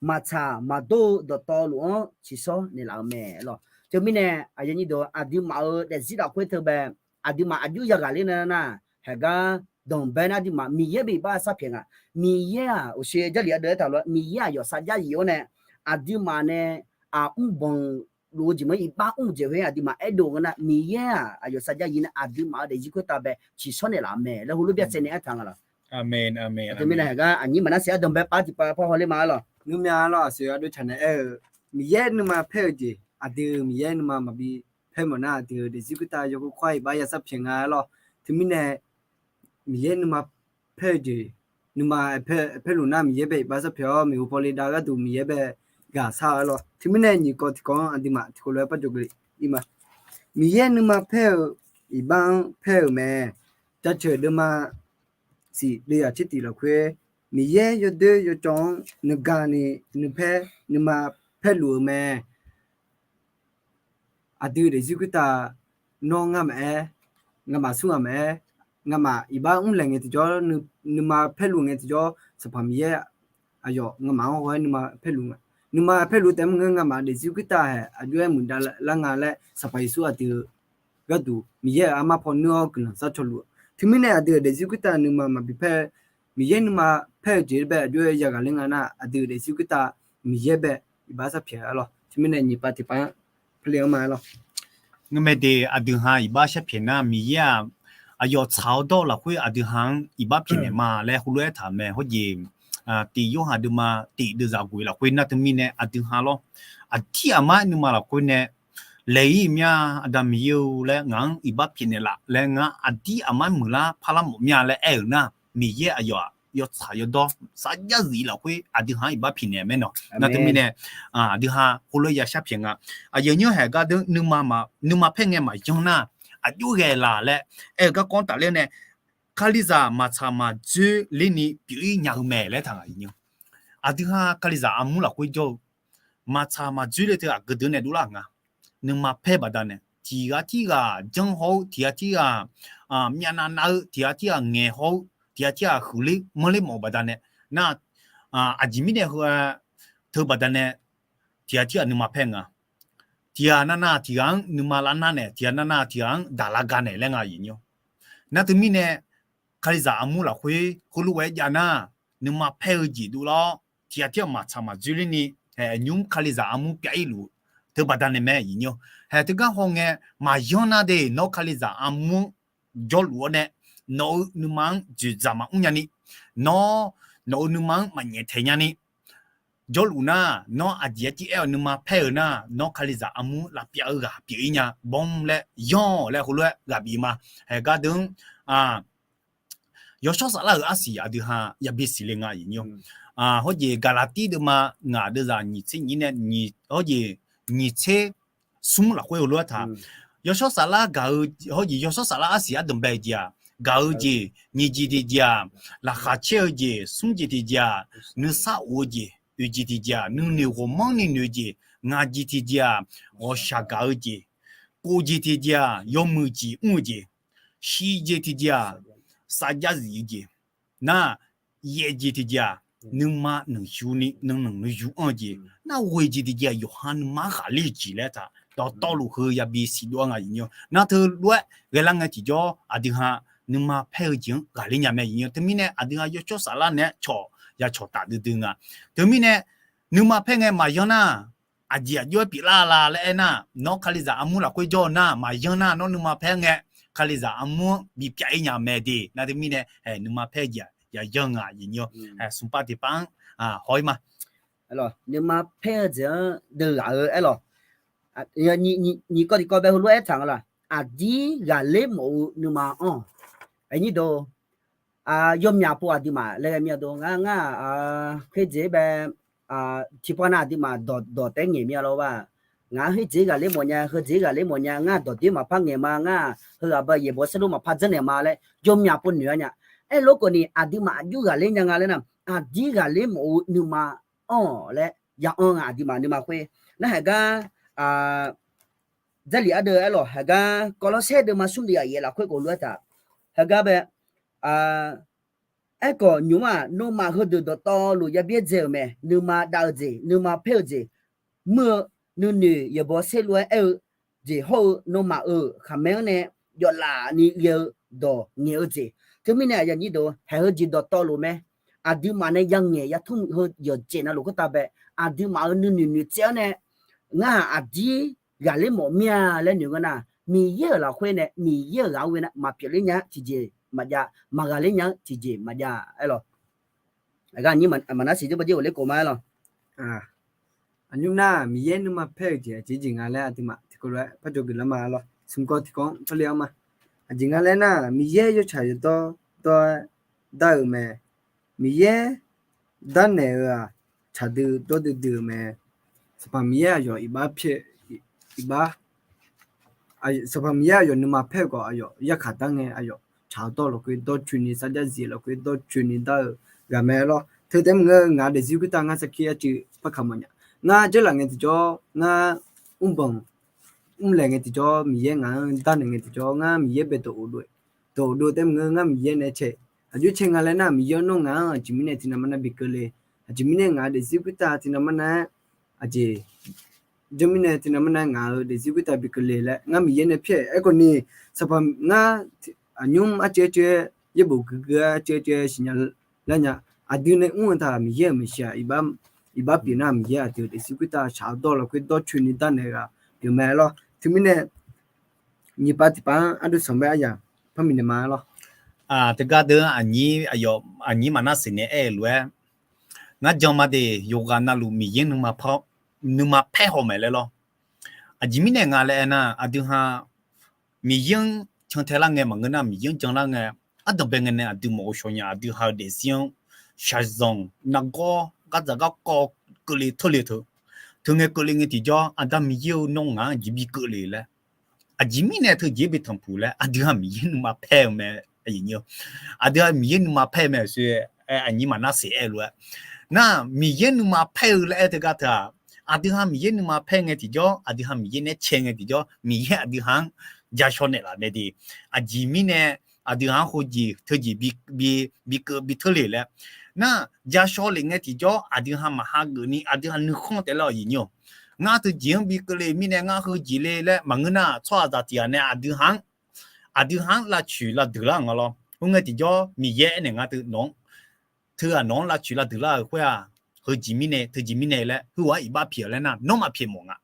maqtsaq maqdawr-eu dawqtawvluf-anr tsiqshawr naeqlaf-eu mae aer lawq. Teumirnae aqyuif aqnyir deuq, aqduimaf-euq daefzir lafkhoer teu bae, aqduimaf aqjox yaghaq ler nar nar, heugar danqbae nar aqduimaf Miqyaer bae iqbax sharpyaeq nga. Miqyaer-aq uqshoe Jarlif ardeuv aertaq lof-aer Miqyaer aqyawf sarjax yif-awr nae aqduimaf nae aqmrbanq luf-eu jeq maqngeur, iqbax mr-eu jeq khoer aqduimaf aerdov nga nar, Miqyaer-aq aqyawf sarjax yif nae aqduimaf-euq daefzir khoertav bae tsiqshawr naeqlaf-eu mae laer heulof byacaevni aertaq nga lawq. Aqmeq, aqmeq. Teumirnae haeqgar aqnyir maqnar siq ardanqbae pav tiqpav par hawler ma-ar lawq. Nymrmya-ar lawq, aqsoeq ardov taq naeq aer-eu, Miqyaer nuima paer-eu jeq aqdui Miqyaer nuima maqbi paer mawf nar, aqdui-euq daefzir khoertav yawkhoer khawr-aer iqbax yasar pyaeq nga-ar lawq. Teumirnae Miqyaer nuima paer-eu jeq, nuima paerluf nar Miqyaer bae iqbax sar pyaeq-awr, maeqhu paw le dav gharduq Miqyaer bae ghaqshar-eu-ar lawq. Teumirnae nyiq kawv tiqkawv-anr aqduimaf tiqkawv lof-aer par jawrgeuf-ir ma. Miqyaer nuima paer-eu iqbax-anr paer-euq mae. Jaceuq deuvma siq deuvzaq tser tiq lafkhoer, Miqyaer yawdoer yawcawv-anr nuiga ni nuipaer nuima paerluf-eu mae. Aqdui daefzir khoertav nawr ngar maqaer, ngamaf smr ghaq maqaer, ngamaf iqbax mrlaeq ngae tiqjawr, nuima paerluf ngae tiqjawr, Sanqpaq Miqyaer aqyawf ngamaf-anr haw-aer nuima paerluf nga. Nuima paerluf taef maqngeur, ngamaf daefzir khoertav haeq aqjox-aer muiqdav lar nga laer Sanqpaq Yeqsur aqdui-eu gharduq Miqyaer-euq armar paw nuir-awr guiqlanq sharcaw luf-eu. Teumirnae aqdui-euq daefzir khoertav nuima maqbi paer, Miqyaer nuima paer-eu jeq bae aqjox-aer yaghaq ler nga nar, aqdui-euq daefzir khoertav Miqyaer bae iqbax sar pyaeq-ar lawq. Teumirnae nyiq pav tiqpav-anr par le-anr ma-ar lawq. Ngeurmae de aqdui ha iqbax sharpyaeq nar, Miqyaer-aq aqyawf tsaq-awr dawr-eu lafkhoer aqdui ha-anr iqbax pyaeqnaeq ma laer heulof-aer taq mae. Hawjeq tiq Yorhaq deuvma tiq deuvzaq ghoeq lafkhoer nar, teumirnae aqdui ha lawr, aqdir aqmar-aer nuima lafkhoer nae laeq-ir mya, Aqda Miqyaer-eu laer ngaq-anr iqbax pyaeqnaeq laf laer ngar aqdir aqmar muiqlar parlar mawf mya laer aer-euq nar, Miqyaer aqyawf-aq yawtsaq yawdawr sarjax zif lafkhoer aqdui ha-anr iqbax pyaeqnaeq mae nawq. Nar teumirnae aqdui ha heulof-aer ya sharpyaeq nga. Aqyawf nymr haeq gar deuq nuima paer ngae maqyanr nar, aqjox ghae laf laer aer-eu garkawv-anr tafler nae, Kalizaq maqtsaq maqdzoer lerni pyeuf-ir nya-eu mae laer taq ngaq iq nymr. Aqdui ha Kalizaq armur lafkhoer jawr-eu maqtsaq maqdzoer le teu aqgeu deuq nae dovlar nga. Nuima paer baqdanae tiq ghaq tirghaq janr haw-eu, tiq ghaq tirghaq myavnav nav-eu, tiq ghaq tirghaq ngaeq haw-eu, tiq ghaq tirghaq huiqler manrler mawf-eu baqdanae nar, aqjeq mirnae heu teu baqdanae tiq ghaq tirghaq nuima paer nga. Tiq ghaq navnav tiq ghaq-anr nuima lavnar nae, tiq ghaq navnav tiq ghaq-anr daq lar ga naeq laer nga iq nymr. Nar teumirnae Kalizaq armur lafkhoer heulof-aer jav nar, nuima paer-eu jeq dovlar-awr tiq ghaq tirghaq maqtsaq maqdzoer lerni nymr Kalizaq armur pyav-ir luf teu baqdanae mae iq nymr. Haeq teugar hawngae maqyanr nar de, nawr Kalizaq armur-anr jawrluf-awr nae nawq-euq nuima-anr dzoeqdzaq maqmr nyani, nawr nawq-euq nuima-anr maqnyaef taeq nyani jawrluf nar, nawr aqjeq-aer tiv aer-awq nuima paer-euq nar, nawr Kalizaq armur lavpyav-eu ghaq pyeuf-ir nya bawr laer yanr-awq laer heulof-aer ghaq bif ma. Haeq gar deuq-anr yawshawr saflar-euq arsiq aqdui ha yabi siqle nga iq nymr. Hawjeq Gaqlaqtir deuvma ngaq deuvzaq nyiq tser nyiq nae, hawjeq nyiq tser smr lafkhoer heulof-aer taq. Yawshawr saflar gaq-eu, hawjeq yawshawr saflar arsiq ardanqbae jeq-aq, gaq-eu jeq nyiq jeq tiq jeq-aq, laqkhaq caer-eu jeq smr jeq tiq jeq-aq, nuisar of-eu jeq oeq jeq tiq jeq-aq, nuinoeq ghawqmanrni noeq-eu jeq ngaq jeq tiq jeq-aq, ghawqshaq gaq-eu jeq kov jeq tiq jeq-aq, yawmuiq jeq mr-eu jeq, shiq jeq tiq jeq-aq, sarjax zif-eu jeq, nar, yaeq jeq tiq jeq-aq, nuima nanqyu ni nanqnanq nuiyu anr-eu jeq, nar, ghoeq jeq tiq jeq-aq, yawqha nuima-anr ghaqler-eu jeq laer taq dawqtawvluf heu yabi siqdov-a nga iq nymr. Nar teulof-aer ghaelar ngae tiqjawr aqdui ha nuima paer-eu jeq-anr ghaqler nya mae iq nymr. Teumirnae aqdui ha yawshawr saflar naeq-aer cawq ya cawq taf duidui nga. Teumirnae nuima paer ngae maqyanr nar, aqjeq aqjox-aer pyeuflar la laer aernar, nawr Kalizaq armur lafkhoer jawr-eu nar, maqyanr nar, nawr nuima paer ngae Kalizaq armur-anr bipyav-ir nya mae de. Nar teumirnae nuima paer jeq-aq ya yanr nga iq nymr. Smqpav tiqpav-anr haw-ir ma. Nuima paer-eu jeq-anr deuv ghaq-eu aerlawq. Nyiq kawv tiqkawv bae heulof-aer taq nga laq. Aqdir ghaqler mawf-eu nuima anr-awq. Aqnyir deuq, yawmyaq pov aqduimaf laer ghae mir-a deuq, ngar ngar khoerdzeq-aer bae tiqpav nav aqduimaf dawq dawq taef-aer ngaeq mir-a lawr ba. Ngaq-anr khoerdzeq-aer ghaqler mawf nya, heujeq-aer ghaqler mawf nya, ngar dawqdoer maqpar ngaeq ma, ngar heughaq ba yaeqbawq saerlu maqpar dzanr naeq ma laer yawmyaq pov noeq-a nya. Aerlof khawf ni aqduimaf aqjox ghaqler nya nga laer nar, aqdir ghaqler mawf-eu nuima anr-awq laer ya anr nga aqduimaf nuima khoer. Nar haeq gar Jarlif ardeuv aerlawq, haeq gar Kawvlawrsaer deuvma smr deuv yaf yaef lafkhoer khawf lof-aer taq. Haeq gar bae, aerkhawf nymq-aq, nawmaf heudeuq dawqtawvluf yabyaer dzae-euq mae. Nuima dav-eu jeq, nuima paer-eu jeq, muir-eu nuinoeq yaeqbawq saerlu-aer aer-eu jeq hawr-eu nawmaf-euq khaqmae-anr nae jawvlaf ni ghae-eu dawq ngaeq-eu jeq. Teumirnae aqyuif aqnyir deuq, haeq heujeq dawqtawvluf mae. Aqduimaf nae yangaeq yatmr heu yawqjeq navluf khoertav bae, aqduimaf-euq nuinoeq noeqtsaev-anr nae ngar-aq aqdir ghaqler mawf mir-a laer noeq ngeur nar, Miqyaer-euq lafkhoer nae Miqyaer-euq ghaq-anr ghoe nar maqpyeuf ler nya tiqjeq maqjav, maqghaqler nya-anr tiqjeq maqjav aer lawq. Aqgar aqnyir maqnar siq jawr bawjer ghofler khof ma aer lawq. Aqnymr nar Miqyaer nuima paer-eu jeq aqjeq jeq nga laer aqduimaf tiqkawv lof-aer par jawrgeuf lar ma lawr. Smq kawv tiqkawv-anr par le-anr ma. Aqjeq nga laer nar, Miqyaer yawtsaq yawdawr dawr-aer dar-eu mae. Miqyaer darnaeq-eu-aq, tsaqdui dawrdui dui-eu mae. Sanqpaq Miqyaer aqyawf iqbax pyaeq, iqbax Sanqpaq Miqyaer aqyawf nuima paer-eu khawf, aqyawf yarkhaq dar ngae, aqyawf tsaq-eu dawr lafkhoer dawrcoeni, sarjax zif lafkhoer dawrcoeni dar-eu ghaq mae lawr. Teu taef maqngeur, ngaq daefzir khoertav ngar sarkir arcuiv par kamq mawf nya. Ngar dzeurlaf ngae tiqjawr, ngar mrbanq mrlaeq ngae tiqjawr, Miqyaer ngaq-anr darnaeq ngae tiqjawr, ngar Miqyaer bae dawq ghofdov, dawq ghofdov taef maqngeur, ngar Miqyaer nae cae. Aqjox cae nga laer nar, Miqyaer-anr nawr ngaq-anr aqjeq mirnae tiqnan mar nar bi keuvle. Aqjeq mirnae ngaq-euq daefzir khoertav tiqnan mar nar-aer, aqjeq jawr mirnae tiqnan mar nar ngaq-euq daefzir khoertav bi keuvle laer ngar Miqyaer nae pyaer-eu aerkhawf ni, sanqpaq ngar aqnymr arcuiv arcuiv-aer, yaerbof guiqguiq-aer arcuiv arcuiv-aer siqnya lar nya. Aqdui nae mr-eu taq Miqyaer-euq maeqshi-aq, iqbax pyeuf nar Miqyaer aqdui-euq daefzir khoertav tsaq-eu dawr lafkhoer dawrcoeni darnaeq-eu ghaq pyeuf mae lawr. Teumirnae nyiq pav tiqpav-anr ardov sanq bae aryaq par miqnaeq ma lawr. Teugar deuq aqnyir maqnar siq nae aer-eu lof-aer, ngar jan ma de, yawqghaq navluf Miqyaer nuima paer haw mae laer lawr. Aqjeq mirnae nga laer aernar, aqdui ha Miqyaer-anr cantae lar ngae maqngeur nar, Miqyaer-anr janlar ngae, ardanqbae ngae nae aqdui maqghov shawq nya, aqdui ha-eu daefzir-anr shaqzanq nargawr gardzaq garkawv keuvle teurle teu. Teu ngae keuvle ngae tiqjawr, Aqda Miqyaer-eu, nawr ngaq-anr jeq bi keuvle laer, aqjeq mirnae teujeq-aer bi tanqpuq laer, aqdui ha Miqyaer nuima paer-eu mae. Aqdui ha Miqyaer nuima paer-eu mae, aqsur aqnyir maqnar siq aer-eu lof-aer nar, Miqyaer nuima paer-eu laer aer teugar teu-aq, aqdui ha Miqyaer nuima paer ngae tiqjawr, aqdui ha Miqyaer nae cae ngae tiqjawr, Miqyaer aqdui ha-anr jashawr naeqlaf mae de. Aqjeq mirnae aqdui ha-anr heujeq teujeq bi keuv bi teurle laer nar, jashawr lef ngae tiqjawr, aqdui ha maqha geuf ni aqdui ha nuikhanr taef lar-awq iqnyir-awq. Ngar teujeq-anr bi keuvle mirnae ngar heujeq le laer maqngeur nar, tsawrhaqzaq tiq ghaq nae aqdui ha-anr, aqdui ha-anr lavcoeq lavdeuq lar nga lawr. Khoerngae tiqjawr Miqyaer aernaeq nga teu nawq-anr, teu-aq nawq-anr lavcoeq lavdeuq lar-euq khoer-aq, heujeq mirnae teujeq mirnae laer heughaq-anr iqbax pyaeq-awq laer nar, nawr maqpyaeq mawf nga.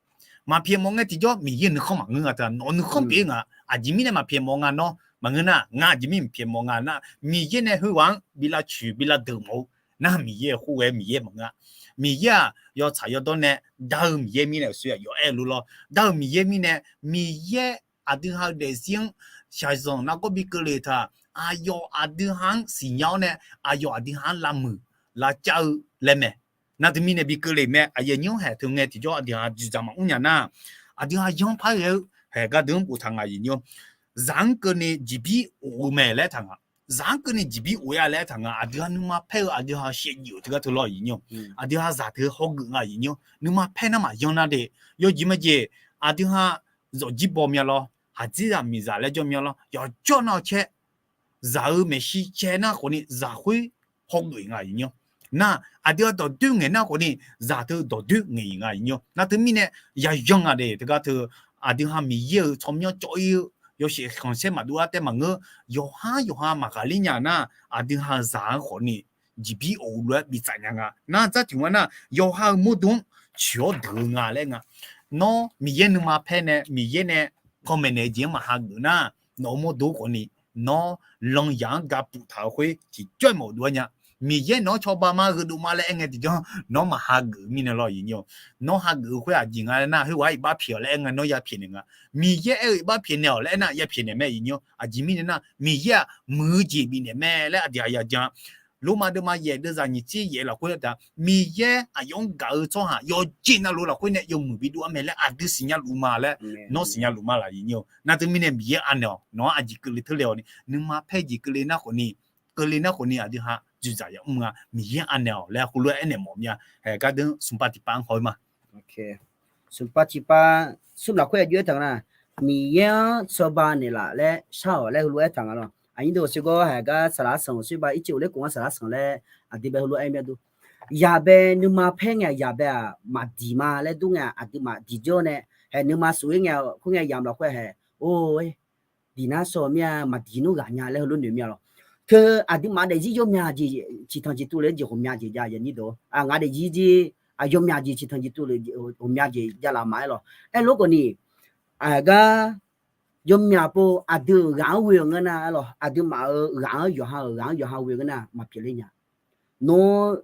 Maqpyaeq mawf ngae tiqjawr Miqyaer nuikhanr maqngeur nga teu-aq, nawq nuikhanr pyeuf-ir nga. Aqjeq mirnae maqpyaeq mawf nga nawr maqngeur nar, ngar aqjeq mirnae maqpyaeq mawf nga nar, Miqyaer nae heughaq-anr bi lavcoeq bi lavdeuq mawf-eu nar, Miqyaer-euq khoerghae Miqyaer maqngeur-a. Miqyaer-aq yawtsaq yawdawr nae dar-eu Miqyaer mirnae aqsur aqyawf aer-eu lof lawr. Dar-eu Miqyaer mirnae, Miqyaer aqdui ha-eu daefzir-anr shaqzanq nargawr bi keuvle teu-aq, aqyawf aqdui ha-anr siqnya-awr nae, aqyawf aqdui ha-anr lavmuiq lavcav-eu laer mae. Nar teumirnae bi keuvle mae. Aqyuif aqnyir-anr haeq teu ngae tiqjawr aqdui ha dzoeqdzaq maqmr nya nar, aqdui ha yanr par ghae-eu haeq gardeuq-anr boftaq nga iqnyir-awr. Zaq-anr keuvni jeqbir of-eu mae laer taq nga. Zaq-anr keuvni jeqbir of-ir-a laer taq nga. Aqdui ha nuima paer-eu aqdui ha shaevdzeuf-eu teugar teu lawr iqnyir-awr. Aqdui ha zaq teu hawgeuf nga iqnyir-awr. Nuima paer nar maqyan nar de. Yawjeq majeq aqdui ha zawqjir baw mya lawr, haqdzerzaq miqzaq laer jawr mya lawr, yawqjawr nar-eu caer zaq-eu maeqshi cae nar khawfni zaq khoer hawgeuf nga iqnyir-awr. Nar aqdui ha dawqdoer ngaeq nar khawfni zaq teu dawqdoer ngaeq-iq nga iqnyir-awr. Nar teumirnae yayan nga de teugar teu, aqdui ha Miqyaer-euq tsawrmyanr cawv-ir-eu yawshaef khanqsaer maqdov-ar taef maqngeur. Yawqha yawqha maqghaqler nya nar, aqdui ha-eu zaq-anr khawfni jeqbir of-eu lof-aer bitsaf nya nga. Nar dzartiq nga nar, yawqha-euq mawrdo-anr coeq-awr deuq-eu nga laer nga. Nawr Miqyaer nuima paer nae Miqyaer nae panmaeq naeq-eu jeq-anr maqha geuf nar, nawq-euq mawrdo khawfni nawr lanyaq-anr gapuf taq-eu khoer tiqjawr-iq maqdov-ar nya. Miqyaer nawq-anr cawba ma, gheudov ma laer aer ngae tiqjawr nawr maqha geuf-eu mirnae lawr iqnyir-awr. Nawr hageuf-eu khoer aqjeq nga laer nar, heughaq-aer iqbax pyaeq-awq laer aer ngae nawr yapyaeq naeq nga. Miqyaer aer-eu iqbax pyaeq naeq-awq laer aer nar yapyaeq naeq mae iqnyir-awr. Aqjeq mirnae nar, Miqyaer-aq muiq-eu jeq bifnaeq mae laer aqdui ha yajan. Lormav deuvma yaeq deuvzaq nyiq tser yaeq lafkhoer taq, Miqyaer aqyawf-anr gaq-eu tsawrhaq yawqjeq navluf lafkhoer nae yawmuiq bidov-ar mae laer aqdui siqnya luf ma laer nawr siqnya luf ma laf iqnyir-awr. Nar teumirnae Miqyaer anaeq-awq, nawq-anr aqjeq keuvle teurle-awq ni, nuima paer jeq keuvle nar khawfni, keuvle nar khawfni aqdui ha dzoeqdzaq yamr nga. Miqyaer anaeq-awq laer heulof-aer aernaeq mawf mya. Haeq gardeuq smqpav tiqpav-anr haw-ir ma. Smqpav tiqpav smr lafkhoer aqjox-aer taq nga nar, Miqyaer-anr cawba naeqlaf laer shar-awq laer heulof-aer taq nga lawr. Aqnyir deuq-awq shirgawr haeq gar saqlaq arsanq-euq shirbav ircif of ler khof-anr saqlaq arsanq laer aqdui bae heulof-aer mya dur. Yaqbae nuima paer ngae-aq yaqbae-aq maqdiq ma laer dur ngae-aq aqduimaf diq jawr nae, haeq nuima suf-ir ngae khoerngae yamq lafkhoer haeq or diq nar shaw mir-a maqdiq nmr ghaq nya laer heulof noeq mya lawr. Teu aqduimaf daefzir yawmya jeq ciqtanq jeq tuvle-eu jeq ghawqmya jeq jav yaqnyir deuq-awr, ngaq daefzir jir aqyawfmya jeq ciqtanq jeq tuvle ghawqmya jeq javlaf maqaer lawr. Aerlof khawfni, aqgar yawmyaq pov aqdui-euq ghaq-anr ghoe-eu ngeur nar, aerlawq, aqduimaf-euq ghaq-anr yawqha-euq ghaq-anr yawqha ghoe ngeur nar maqpyeuf ler nya. Nawr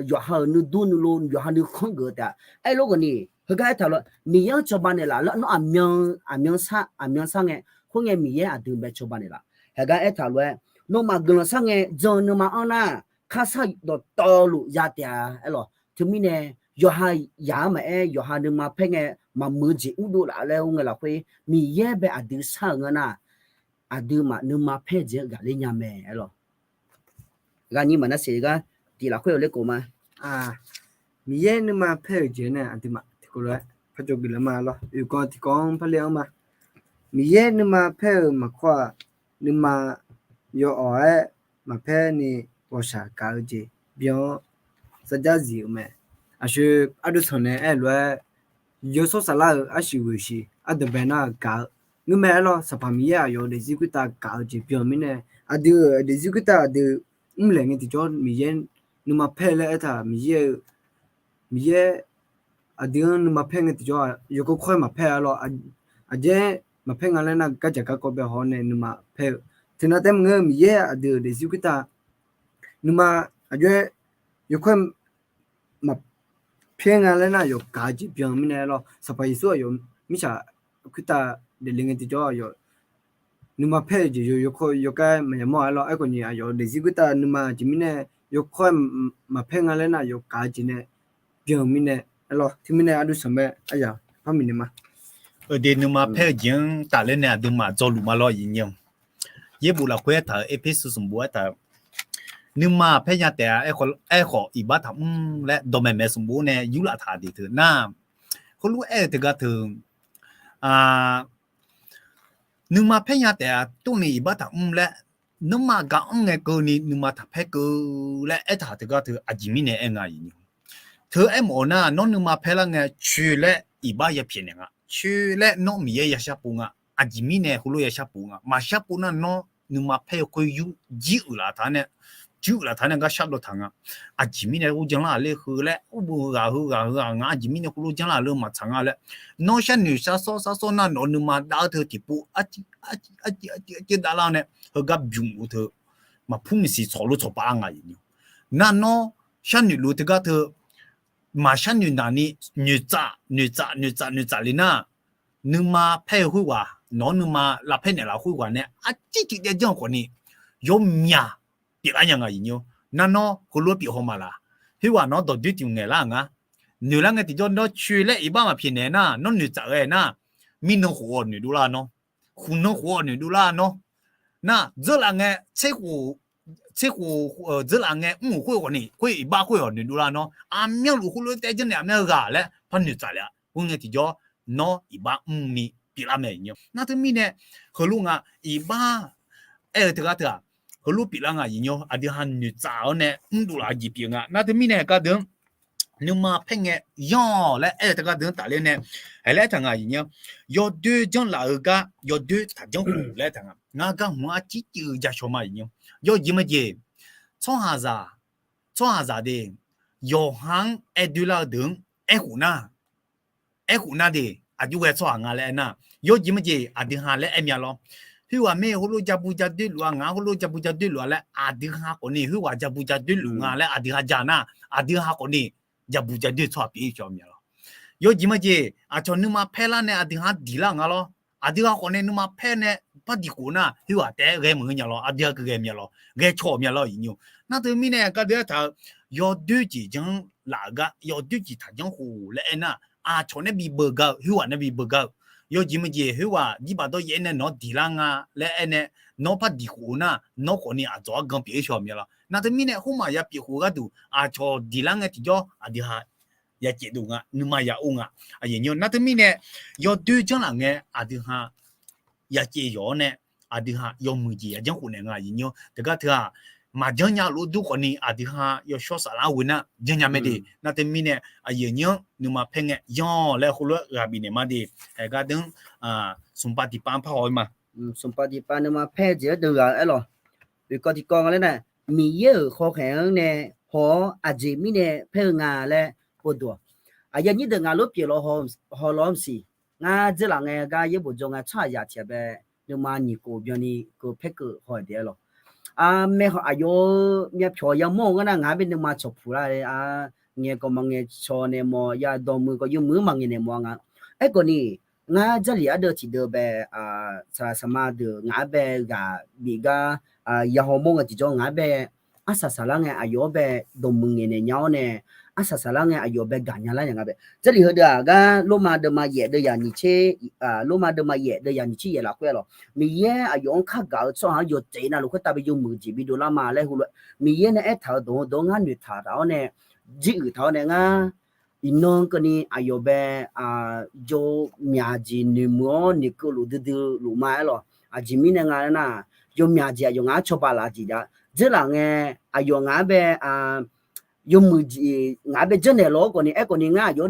yawqha-euq nuidur nuilov yawqha nuikhanr geuf-eu taef-a. Aerlof ghawqni, heugar aertaq lof-aer Miqyaer-anr cawba naeqlaf laer nawr aqmyan, aqmyan sar, aqmyan sar ngae, khoerngae Miqyaer aqdui bae cawba naeqlaf. Heugar aertaq lof-aer, nawmaf guiqlanq sar ngae jan nuima anr nar, kharshar dawqtawvluf ya taef-a. Aerlawq, teumirnae yawqha yaq-anr maqaer, yawqha nuima paer ngae maqmuiq-eu jeq urdov laf laer ur ngae lafkhoer, Miqyaer bae aqdui shar-euq ngeur nar, aqduimaf nuima paer-eu jeq-anr ghaqler nya mae. Aerlawq, ghaqnyir maqnar seq gar tiq lafkhoer-euq ler khof ma. Miqyaer nuima paer-euq jeq nae aqduimaf tiqkawv lof-aer parjawr geuflar ma lawr. Oeqkawv tiqkawv-anr parler-anr ma. Miqyaer nuima paer-euq maqkawr-aq, nuima yawawq-aer maqpaer ni ghawqshaq gaq-eu jeq byan-awr sarjax zif-euq mae. Aqshoe ardui sanq nae aer-eu lof-aer, yawshawr saflar-euq arsiq ghoeqshiq ardanqbae nar gaq-eu ngeur mae. Aerlawq, Sanqpaq Miqyaer aqyawf-euq daefzir khoertav gaq-eu jeq byan-eu mirnae, aqdui-euq daefzir khoertav aqdui mrlaeq ngae tiqjawr Miqyaer nuima paer laer aertaq-euq Miqyaer-eu Miqyaer aqdui-anr nuima paer ngae tiqjawr yawkawr kawr-aer maqpaer-a lawr. Aqjeq maqpaer nga laer nar, gardzaq garkawv bae haw-awr nae nuima paer-eu. Teunav taef maqngeur, Miqyaer aqdui-euq daefzir khoertav nuima aqjox-aer yawkawr-aer maqpaer nga laer nar, yawqgaq-eu jeq byan-eu mirnae lawr. Sanqpaq Yeqsur aqyawf mirtsaq khoertav daefle ngae tiqjawr aqyawf nuima paer-eu jeq yawkawr yawkawr-aer maqya mawr-a lawr. Aerkhawf ni aqyawf daefzir khoertav nuima jeq mirnae yawkawr-aer maqpaer nga laer nar, yawqgaq-eu jeq nae byan-eu mirnae lawr. Teumirnae ardui sanq mae aryaq par miqnaeq ma. Eudeuq nuima paer-eu jeq-anr tafler nae aqduimaf dzawluf ma lawr, iqnyir-anr. Yaerbof lafkhoer aertaq-euq Erpersu sanqbof aertaq-euq, nuima paer nya taef-a. Aerkhawf iqbax taqmr laer dawqmaeq maeq sanqbof nae yurlaf taq de teu nar, heulof-aer-eu teugar teu nuima paer nya taef-a, tuvni iqbax taqmr laer, nuima gaq-anr ngae keuvni nuima taqpaer keuv laer aertaq teugar teu aqjeq mirnae aer nga iqnyir. Teu aermawf-eu nar, nawr nuima paer lar ngae coer laer iqbax ya pyaeqnaeq nga, coer laer nawr Miqyaer ya sharpov nga. Aqjeq mirnae heulof ya sharpov nga. Maqshar pov nar, nawr nuima paer-eu khoer yur jir uiqlaf taq-anr nae, jir uiqlaf taq-anr nae gar shardawv taq nga. Aqjeq mirnae heulof janlar-aq ler heu laer, ur bu ghaq heu ghaq heu ghaq nga, aqjeq mirnae heulof janlar-aq ler maqtsaq nga laer, nawr sharnoeq sharsawr sharsawr nar, nawq-eu nuima dav-eu teu tiqpov arciv arciv arciv arciv davlar-awr nae heugar bymq-eu teu maqpur maqsiq tsawq lof tsawq paf-a nga iqnyir. Nar nawr sharnoeq luf teugar teu maqshar noeq naq ni noeqtsaf noeqtsaf noeqtsaf noeqtsaf le nar, nuima paer-eu khoerghaq, nawq-anr nuima lavpaer naeqlaf khoerghaq nae arciv civ daev janr-eu khawfni yawmyaq pyeuflar nya nga iqnyir. Nar nawr heulof-aer pyeuf haw ma laq? Khoerghaq nawq-anr dawqdoer tiq ngaeqlar-euq nga. Noeqlar ngae tiqjawr nawr coer laer iqbax maqpyaeq naeq nar, nawr noeqtsaf ghae nar, mirnan khof-awq noeqdovlar nawr, khmqnan khof-awq noeqdovlar nawr. Nar dzeurlaf ngae, tserkhof, tserkhof dzeurlaf ngae mr-euq khoer khawfni khoer iqbax khoer-awq noeqdovlar nawr, aqmyanluf heulof-aer taef janrnaeq aqmyan ghaq laer par noeqtsaf le-a. Khoerngae tiqjawr nawr iqbax mrni pyeuflar mae iqnyir. Nar teumirnae heulof nga, iqbax aer-eu teugar teu-aq, heulof pyeuflar nga iqnyir. Aqdui ha noeqtsaf-awr nae mrdov laf-eu jeq pyeuf nga. Nar teumirnae heugar deuq-anr nuima paer ngae yanr-awq laer aer-eu teugar deuq-anr tafler nae, haiq laer aertaq nga iqnyir. Yawdoer janrlaf-eu gar yawdoer taqjanr khof laer aertaq nga. Ngar gar hmq-anr arciv civ-eu ja shaw ma iqnyir. Yawjeq majeq, tsawrhaqzaq, tsawrhaqzaq de, yawqha-anr aer doerlar-eu deuq-anr aerkhof nar, aerkhof nar de, aqjox ghae tsawrhaq nga laer aernar, yawjeq majeq aqdui ha laer aer mya lawr. Khoerghaq mir heulof ja bu ja doer luf-a, ngaq heulof ja bu ja doer luf-a laer aqdui ha khawfni, khoerghaq ja bu ja doer luf nga laer aqdui ha ja nar, aqdui ha khawfni ja bu ja doer tsawrhaq pyeuf-ir cawq mya lawr. Yawjeq majeq aqcawq nuima paer lar nae aqdui ha diq lar nga lawr. Aqdui ha khawfni nuima paer nae par diq khof nar, khoerghaq taef-aer ghae maqngeur nya lawr, aqdui ha keuv ghae mya lawr, ghae cawq mya lawr iqnyir. Nar teumirnae heugar deuq-aer taq-eu, yawdoer jeq janrlaf-eu gar yawdoer jeq taqjanr khof laer aernar, aqcawq nae bibeu gar-eu, khoerghaq nae bibeu gar-eu. Yawjeq majeq khoerghaq jirbaq dawryaef-aer nae nawq-anr diq lar nga laer aernae, nawr par diq khof-eu nar, nawr khawfni aqdzawq argan pyeuf-ir cawq mya lawr. Nar teumirnae khoermaf ya pyeuf khof-eu gharduq aqcawq diq lar ngae tiqjawr aqdui ha ya caevdov nga, nuima ya or nga. Nar teumirnae yawdoer janrlaf ngae aqdui ha ya caev yawq-awr nae, aqdui ha yawmuiq jeq ya janr khof naeq nga iqnyir. Teugar teu-aq, maqjanr nya lof dur khawfni aqdui ha yawshawr saflar ghoe nar janr nya mae de. Nar teumirnae aqyuif aqnyir-anr nuima paer ngae yanr-awq laer heulof-aer ghaq bifnaeq ma de. Haiq gar deuq-anr smqpav tiqpav-anr parhaw-ir ma. Smqpav tiqpav nuima paer jeq-aer deuq ghaq-eu aerlawq. Oeqkawv tiqkawv nga laer nar, Miqyaer-euq hawkhaeq-anr nae haw-awr aqjeq mirnae paer-eu nga laer boduq-awq. Aqyuif aqnyir deuq ngaq lof pyeuf law haw law maqsiq. Ngar dzeurlaf ngae gar yaerbof dzaw ngae tsawrhaqzaq tiq ghaq bae, nuima nyiq khof byanni keuv paer keuv haw-aer daef-aer lawq. Armaer aqyawf-eu myavpyawq yamawr-eu ngar nar ngaq-anr bae nuima cawqpuq lar-a, ngaeqkawv maqngaeq cawq naeq mawf ya dawqmuiq kawv yawmuiq-anr maqngaeq naeq mawf-a nga. Aerkhawf ni, ngar Jarlif ardeuv tiqdeuv bae, saqlaq saqma deuq ngaq-anr bae ghaq bif gar, yahaw mawr ngae tiqjawr ngaq-anr bae arsaq saqlar ngae aqyawf-anr bae dawqmuiq ngaeqnaeq nya-awr nae, arsaq saqlar ngae aqyawf bae gaqnya lar nya nga bae. Jarlif heudeuq-aq gar Lormav deuvma yaef deuv yaq nyiq tser, Lormav deuvma yaef deuv yaq nyiq tser yaef lafkhoer-a lawq. Miqyaer aqyawf-anr kar gaq-eu tsawrhaq-anr yawtsef navluf khoertav bae yawmuiq jeq bidov lar ma laer heulof-aer Miqyaer nae aertaq-euq dawq-eu dawq-anr ngar noeqtaq taf-awr nae, jiruiq taq-awr nae ngar iqnan keuvni aqyawf bae jawr myaq jeq noeqmuiq-awr noeqkeuv luf duidui luf ma-aer lawq. Aqjeq mirnae nga nar, yawmyaq jeq aqyawf ngaq-anr cawba laf jeq jav dzeurlaf ngae, aqyawf ngaq-anr bae yawmuiq jeq ngaq-anr bae janrnaeq law-awr khawf ni, aerkhawf ni ngar aqyawf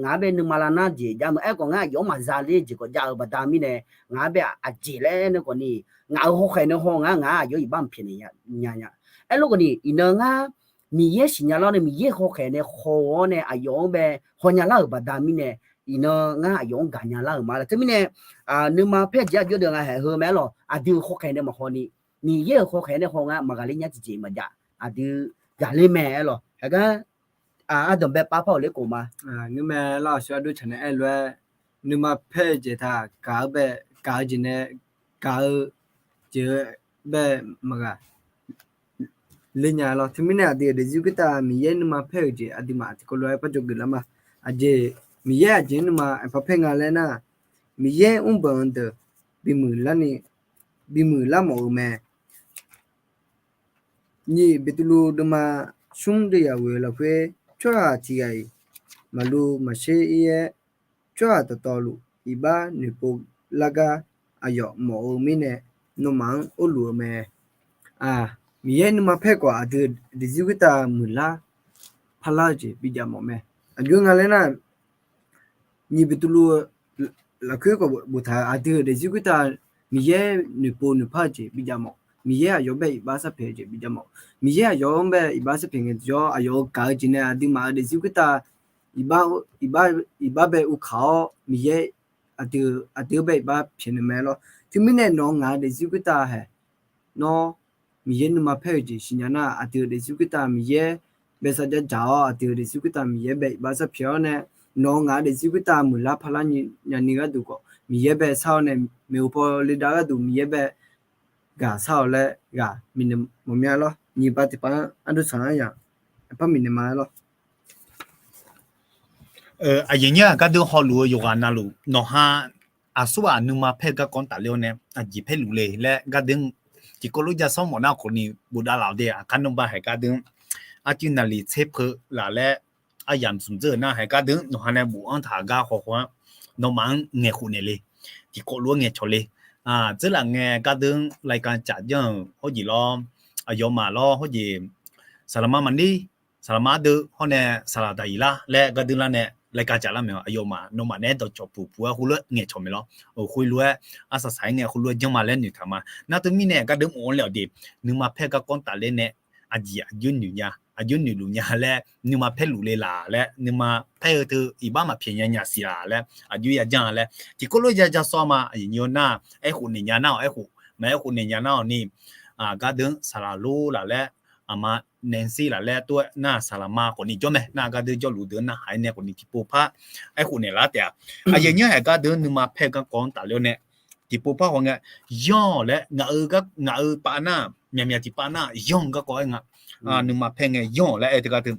ngaq-anr bae nuima lar nar jeq jav meuq aerkhawf ngar aqyawf-anr maqza ler jeq khawf jav-eu baqda mirnae, ngaq-anr bae aqjeq laer nae khawf ni, ngaq-euq hawkhaeq nae haw ngar ngaq-anr aqyawf iqbax maqpyaeq naeq nya nya. Aerlof khawf ni iqnan ngar Miqyaer siqnya lar nae Miqyaer hawkhaeq nae haw-awr nae aqyawf-anr bae hawnya lar-euq baqda mirnae, iqnan ngar aqyawf-anr gaqnya lar-euq ma laer. Teumirnae, nuima paer jeq aqjox deuq nga haeq heu mae-aer lawq. Aqdui-euq hawkhaeq nae maqhaw ni, Miqyaer-euq hawkhaeq nae haw ngar maqghaqler nya tiqjeq maqjav. Aqdui ghaqler mae-aer lawq. Haeqgar ardanq bae pav par-euq ler khof ma. Ngeur mae lar-awq shawr ardov tsaq nae aerlof-aer, nuima paer-eu jeq taq gaq-eu bae, gaq-eu jeq nae, gaq-eu jeq-eu bae maqghaq ler nya lawr. Teumirnae aqdui-euq daefzir khoertav Miqyaer nuima paer-euq jeq aqduimaf tiqkawv lof-aer par jawrgeuf lar ma. Aqjeq Miqyaer aqjeq-anr nuima aqpar paer nga laer nar, Miqyaer mrbanq-eu deuq bimuiq larni, bimuiq larmawf-eu mae. Nyiq Beqtuvluv deuvma smr deuv yaq ghoe-eu lafkhoer, tsawrhaq tiq ghaq-iq maqluv maqsher ir-aer, tsawrhaq dawqtawvluf iqbax noeqpov lar gar aqyawf mawf-eu mirnae, nawmaf-anr orluf-eu mae. Aq, Miqyaer nuima paer khawf aqdui daefzir khoertav muiqlar parlar-eu jeq bijav mawf mae. Aqjox nga laer nar, Nyiq Beqtuvluv lafkhoer khawf boftaq-euq aqdui-euq daefzir khoertav Miqyaer noeqpov noeqpar-eu jeq bijav mawf. Miqyaer aqyawf bae iqbax sarpyaeq-eu jeq bijav mawf. Miqyaer aqyawf-anr bae iqbax sarpyaeq ngae tiqjawr aqyawf-euq gaq-eu jeq nae aqduimaf-euq daefzir khoertav iqbax, iqbax bae uvkaq-awr Miqyaer aqdui, aqdui-anr bae iqbax pyaeqnaeq mae lawr. Teumirnae nawq-eu ngaq-eu daefzir khoertav haeq, nawr Miqyaer nuima paer-eu jeq siqnya nar, aqdui-euq daefzir khoertav Miqyaer bae sarjax dzaq-awr, aqdui-euq daefzir khoertav Miqyaer bae iqbax sarpyaeq-awr nae, nawq-eu ngaq-eu daefzir khoertav muiqlar parlar nyani gharduq khawf Miqyaer bae sar-awr nae, maeqhu paw le dav gharduq Miqyaer bae gaq sar-awq laer ghaq miqnaeq mawf mya lawr. Nyiq ba tiqpav-anr ardov saq-anr yaq par miqnaeq ma lawr. Aqyuif nyir-aq gardeur hawluf-eu yawqghaq navluf nawqha aqsur ghaq nuima paer-eu garkawv-anr tafler-awr nae aqjeq paerluf le laer gardeur tiqkawv lof ja sawr mawf nar khawf ni bofdav laf-awq de. Aqkar nanrba haeq gardeur arcuiv naqliq tser peu laf laer aryamq smq dzeur-euq nar haeq gardeur nawqha nae bofanr taq gar khawkhaw-anr nawmaf-anr ngaeqkhof naeq le. Tiqkawv lof-aer ngaeqcawq le. Dzeurlaf ngae gardeur รายการ-caf janr-euq hawrjeq lawr, aqyawfmaf lawr hawrjeq, saqlaqma maqnir, saqlaqma ardeuv hawr nae saqlaq daqyiq lar laer gardeur lar nae รายการ-caf lar mae-awq. Aqyawfmaf nawmaf naeq-aer dawqcawq puq puq-aer heulof-aer ngaeqcawq mae lawr. Khoerlof-aer arsaq saq-aer ngae khoerlof-aer janr ma laer noeqtaq ma. Nar teumirnae gardeur mq-anr le-awq de, nuima paer-eu garkawv-anr tafler nae aqjeq aqjox noeq nya, aqjox noeqluf nya laer, nuima paerluf le laq laer, nuima paer-eu teu iqbax maqpyaeq nya nya siq laq laer, aqjox ya janr laer tiqkawv lof ya ja sawr ma. Aqyuif nyir-awr nar, aerkhof naeq nya nar-awq, aerkhof maqaer khof naeq nya nar-awq ni, gardeur saqlaq lor laf laer, aqma Nancy laf laer tov-aer nar saqlaqma khawf ni jawr mae. Nar gardeur jawrluf deuq narhaq-aer nae khawf ni tiqpov par aerkhof naeq lar taef-a. Aqyuif nyir haeq gardeur nuima paer-eu garkawv-anr tafler-awr nae tiqpov par haw ngae, yanr-awq laer ngaq-euq gar ngaq-euq pav nar, myaqmyaq tiqpav nar yanr-eu garkawv-aer nga. Nuima paer ngae yanr-awq laer aer teu gardeur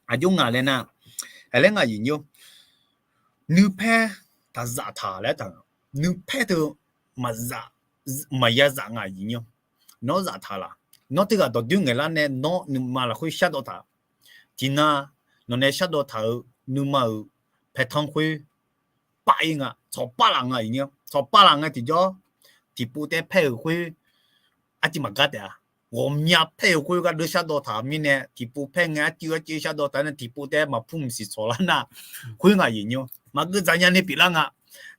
aqjox nga laer nar, aqlaer nga aqyuif nyir-awr, nuipaer taqzaf taq laer taq, nuipaer teu maqzaf, maqya zaf nga aqyuif nyir-awr. Nawr zaf taq laq? Nawr teughaq dawqdoer ngaeqlar nae nawr nuima lafkhoer shardawv taq. Tiqnan nawq nae shardawv taq-euq nuima-euq paertanr khoer pav-ir nga, tsawqpav laf nga aqyuif nyir-awr. Tsawqpav laf ngae tiqjawr tiqpov taef paer-euq khoer arcuiv maqgar taef-a. Ghawqmya paer-euq khoer gardeur shardawv taq mirnae tiqpov paer ngae arcuiv arcuiv shardawv taq nae tiqpov taef maqpur mqsiq tsawq lar nar, khoer nga aqyuif nyir-awr maqgeuv dzaq nya ni pyeuflar nga.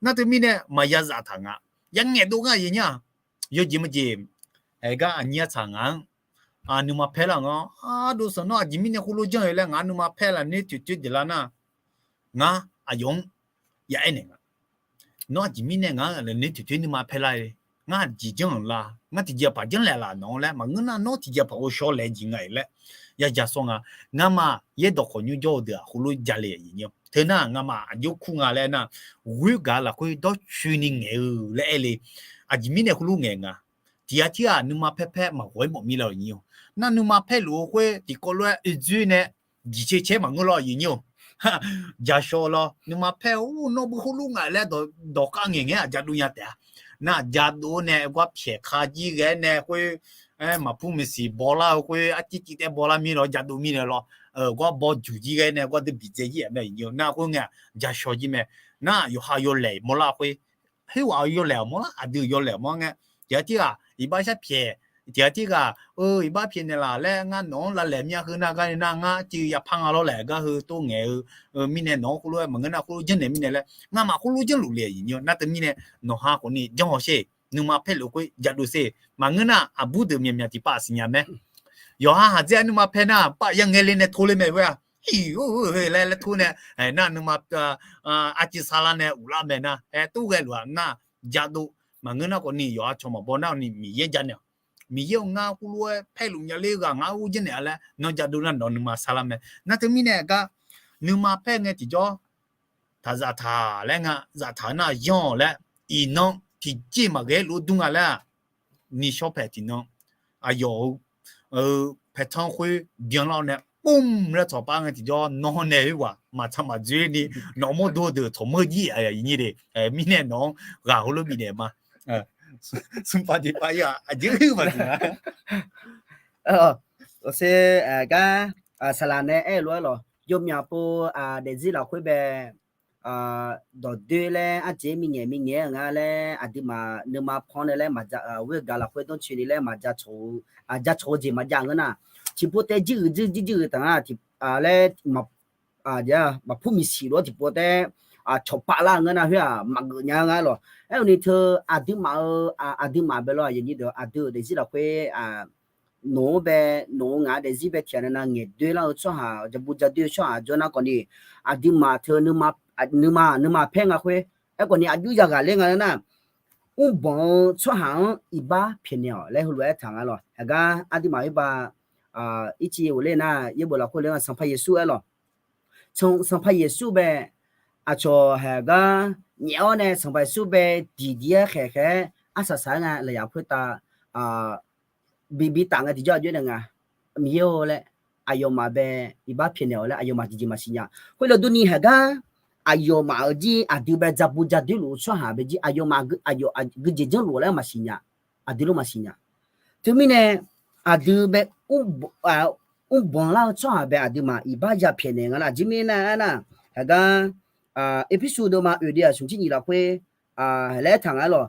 Nar teumirnae maqya zaf taq nga. Yangaeq dov ngar aqyuif nyir-aq, yawjeq maqjeq haeq gar aqnyir artsaq ngaq-anr nuima paer lar nga. Ardov sanq nawr aqjeq mirnae khoerlof janr-eu laer ngaq-anr nuima paer laf ner toeqtoer jeq lar nar, ngar aqyawf-anr ya aer naeq nga. nawr aqjeq mirnae ngaq-anr laeqnoeq toeqtoeq nuima paer lar-e. Ngar aqjeq janr-euq la, ngar tiqjeqpaq janrlaeq laf nawq-anr laer maqngeur nar, nawr tiqjeqpaq ghovshaw laeq jeq nga-iq laer yajaq sawr nga. Ngamaf yaerdawq khawf nymr jawr-eu deuq-aq heulof jale-a. Teunar ngamaf aqjox kur nga laer nar, ghoer gaq lafkhoer dawrcoeni ngaeq-eu laer aer le. Aqjeq mirnae heulof ngaeq nga. Tiq ghaq tirghaq nuima paer paer maqghawq-aer mawf mir lar-euq nyir-awq. Nar nuima paerluf-eu khoer tiqkawv lof-aer oedzoer nae diqcae caer maqngeur lar-euq nyir-awq. Jaqshawq lawr nuima paer-eu nawr beu heulof nga laer dawqkhav ngaeq ngae-aq jadov nya taef-a. Nar jadov-awr nae gar pyaeq ka jir ghae-aer nae khoer, maqpur maqsiq bawlar-eu khoer arciv civ taef bawlar mir lawr jadov mirnae lawr, gar bawjuq jir ghae-aer nae gar dui biqdzae jir-aq mae. Nar khoer ngae-aq jaqshawq jir mae. Nar yawqha yawlaeq mawrlar khoer, khoerghaq-eu yawlaeq-awq mawrlar, aqdui yawlaeq mawr ngae, tiq ghaq tirghaq iqbax sharpyaeq, tiq ghaq tirghaq-eu iqbax pyaeqnaeq laf laer ngar nawq-anr lavlaeq mya heu nar gar ni nar ngar civ yapar nga lawr laeq gar heu tov ngaeq-eu mirnae nawq-anr khoerlof-aer maqngeur nar khoerlof janrnaeq mirnae laer ngamaf khoerlof janrluf le-a. Nar teumirnae nawqha khawfni janr haw sher, nuima paerluf khoer jadov sher. Maqngeur nar aqbur deuq myaqmyaq tiqpav siqnya mae. Yawqha haqdzer-aer nuima paer nar pav ya ngae le nae tor le mae khoer-aq, laer laer tor nae, nar nuima arciv sarlar nae uqlar mae nar, aer tov ghae luf-aq nar, jadov. Maqngeur nar khawfni yawqha cawq maqbaw nar ni Miqyaer janaeq-awq. Miqyaer-euq ngar khoerlof-aer paerluf nya ler ghaq ngar ur janrnaeq-a laer nawr jadov nar nawq nuima sarlar mae. Nar teumirnae gar nuima paer ngae tiqjawr taq zaftaq laer nga, zaftaq-eu nar yanr-awq laer, iqnan tiqjeq maqghae luf-eu dur nga laer-aq, nishawr paeq tiqnan aqyawf-eu paeqtanr khoer byanlar-awr nae pov laer tsawqpar ngae tiqjawr nawr nae khoerghaq maqtsaq maqdzoer ni nawq mawrdo deuq tsawq meur jir-aq aqyuif nyir de. Mirnae nawq-anr ghaq heulof bifnaeq ma. Smrpav tiqpav-ir-aq aqjeq-ir maqsiq-a. Awqser gar saqlaq nae aer-eu lof-aer lawq, yawmyaq pov daefzir lafkhoer bae dawqdoer laer arjeq-aer mingaeq mingaeq-aer nga laer aqduimaf nuima pan nae laer maqja, ghoer gaq lafkhoer dawrcoeni laer maqja cawq-eu, ja cawq-eu jeq maqjav ngeur nar, tiqpov taef jir uiq jir jir jir uiq taq nga laer maqpur miqsiq lof-aer tiqpov taef cawqpav lar ngeur nar khoer-aq maqgeuf nya nga lawq. Aerkhawf ni teu aqduimaf-eu, aqduimaf bae lawr aqyuif nyir deuq aqdui-euq daefzir lafkhoer nawq-anr bae, nawq-eu ngaq-eu daefzir bae tiqghaq navnav ngaeqdoer lar-eu tsawrhaq, jabu jadoer-eu tsawrhaq jawr nar khawfni, aqduimaf teu nuima, nuima paer nga khoer, aerkhawf ni aqjox yaghaq ler nga nar, mrbanq-eu tsawrhaq-anr iqbax pyaeqnaeq-awq laer heulof-aer taq nga lawq. Heugar aqduimaf khoer ba, irciv ghofler nar yaerbof lafkhoer le nga Sanqpaq Yeqsur aer lawq. Sanqpaq Yeqsur bae aqcawq heugar nyaef-awr nae Sanqpaq Yeqsur bae diqdiq-aer khaeq khaeq-aer arsaq saq-aer nga lafyaq khoertav bi bi taf nga tiqjawr aqjox nae nga, Miqyaer-or laer aqyawfmaf bae iqbax pyaeqnaeq-awq laer aqyawfmaf tiqjeq maqsiq nya. Khoerlof durni heugar aqyawfmaf-euq jir aqdui bae jabu jadoer luf-eu tsawrhaq bae jir aqyawfmaf gui jeq janrluf laer maqsiq nya. Aqdui lof maqsiq nya. Teumirnae aqdui bae mrbanq lar-eu tsawrhaq bae aqduimaf iqbax ya pyaeqnaeq nga lar. Aqjeq mirnae aernar, heugar Erpersu deuvma oeq deuv-aq smq jir nyiq lafkhoer laer taq nga lawq.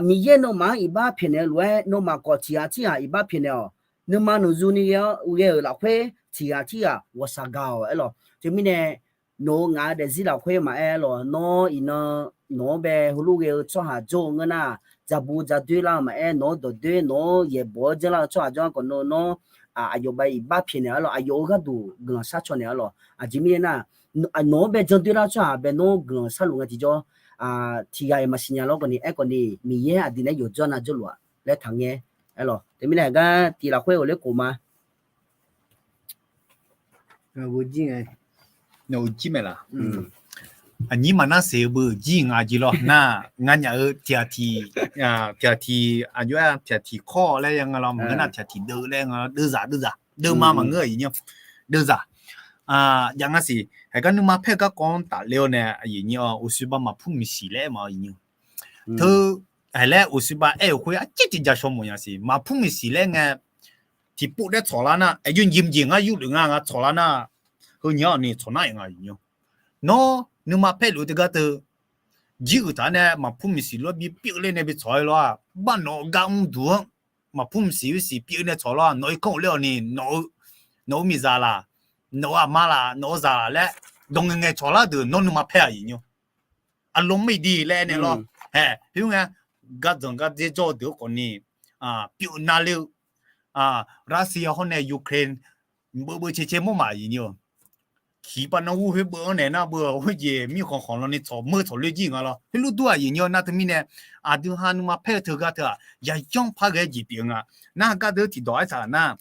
Miqyaer nawmaf-anr iqbax pyaeqnaeq-eu lof-aer nawmaf khawf tiqghaq tirghaq iqbax pyaeqnaeq-awq. Nuima naqzu ni ghae-awr ghae-euq lafkhoer tiqghaq tirghaq ghawqshaq gaq-awq aer lawq. Teumirnae nawq-eu ngaq-eu daefzir lafkhoer maqaer lawq, nawr iqnan nawq-anr bae heulof ghae-eu tsawrhaq jawr-eu ngeur nar, jabu jadoer lar-eu maqaer, nawq-anr dawqdoer nawq-anr yaeqbawq-aer janrlar-eu tsawrhaq jawr-anr khawf nawr nawr aqyawf bae iqbax pyaeqnaeq-awr lawq, aqyawf-euq gharduq guiqlanq sharcaw naeq-awr lawq. Aqjeq mirnae nar, nawq-anr bae jandoer lar-eu tsawrhaq bae nawr guiqlanq sharluf nga tiqjawr tiqghaq-iq maqsiq nya lawr khawfni aerkhawfni Miqyaer aqdui nae yawqjawr nav jawrluf-aq laer taqngaer aer lawq. Teumirnae heugar tiq lafkhoer ghofler khof ma. Nawq-euq jir mae laq? Aqnyir maqnar seq-eu beu jir nga jir lawr nar, nganyaf-eu tiq ghaq tiq, tiq ghaq tiq aqjox-aer tiq ghaq tiq kawr laer ya nga lawr, maqngeur nar tiq ghaq tiq deuv laer nga lawr, deuvzaq deuvzaq deuvma maqngeur aqyuif nyir-awr, deuvzaq. Jav nga siq, heugar nuima paer-eu garkawv-anr tafler-awr nae aqyuif nyir-awr, uqshoe ba maqpur miqsiq laer aer ma aqyuif nyir-awr. Teu, haiq laer uqshoe ba aer-euq khoer arciv tiq jaqshawq mawf nya siq, maqpur miqsiq laer ngae, tiqpov daer tsawq lar nar, aqjox njeq mqjeq ngar yurluf nga nga tsawq lar nar, heu nyiq-awr ni tsawq nar-iq nga aqyuif nyir-awr. Nawr nuima paerluf-eu teugar teu, jir uiq taq-aer nae maqpur miqsiq lof-aer bi pyeuf ler nae bi tsawq-aer lawr-aq, bar nawq-eu gar mrduq-anr maqpur miqsiq-eu siq pyeuf nae tsawq lawr-aq, nawq-ir kanr ghofler-awq ni, nawq-eu miqzaq laq, nawq-eu aqma laq, nawq-eu zaq laq laer dawq ngaeq ngaeq tsawq lar deuq nawr nuima paer aqyuif nyir-awr. Aqlawq mr-iq di laer aer nae lawr. Haeq, khoerngae, gardzanq gardzer jawr-eu deuq-anr khawfni pyeuf navler-eu, Russia hawr nae Ukraine beuv beuv cae cae mawr maf aqyuif nyir-awr. Kiq pav nawr ur khoer beu-anr naeq nar beu-awq, khoerjeq mirkhanq khanq lawni tsawq meuq tsawq loer jir nga lawr. Heulof dur-aq, aqyuif nyi-awr nar teumirnae, aqdui ha nuima paer-eu teugar teu-aq, yaqyanr par ghae-aer jeq pyeuf-eu nga. Nar gardeuv tiqdawq aertaq nar,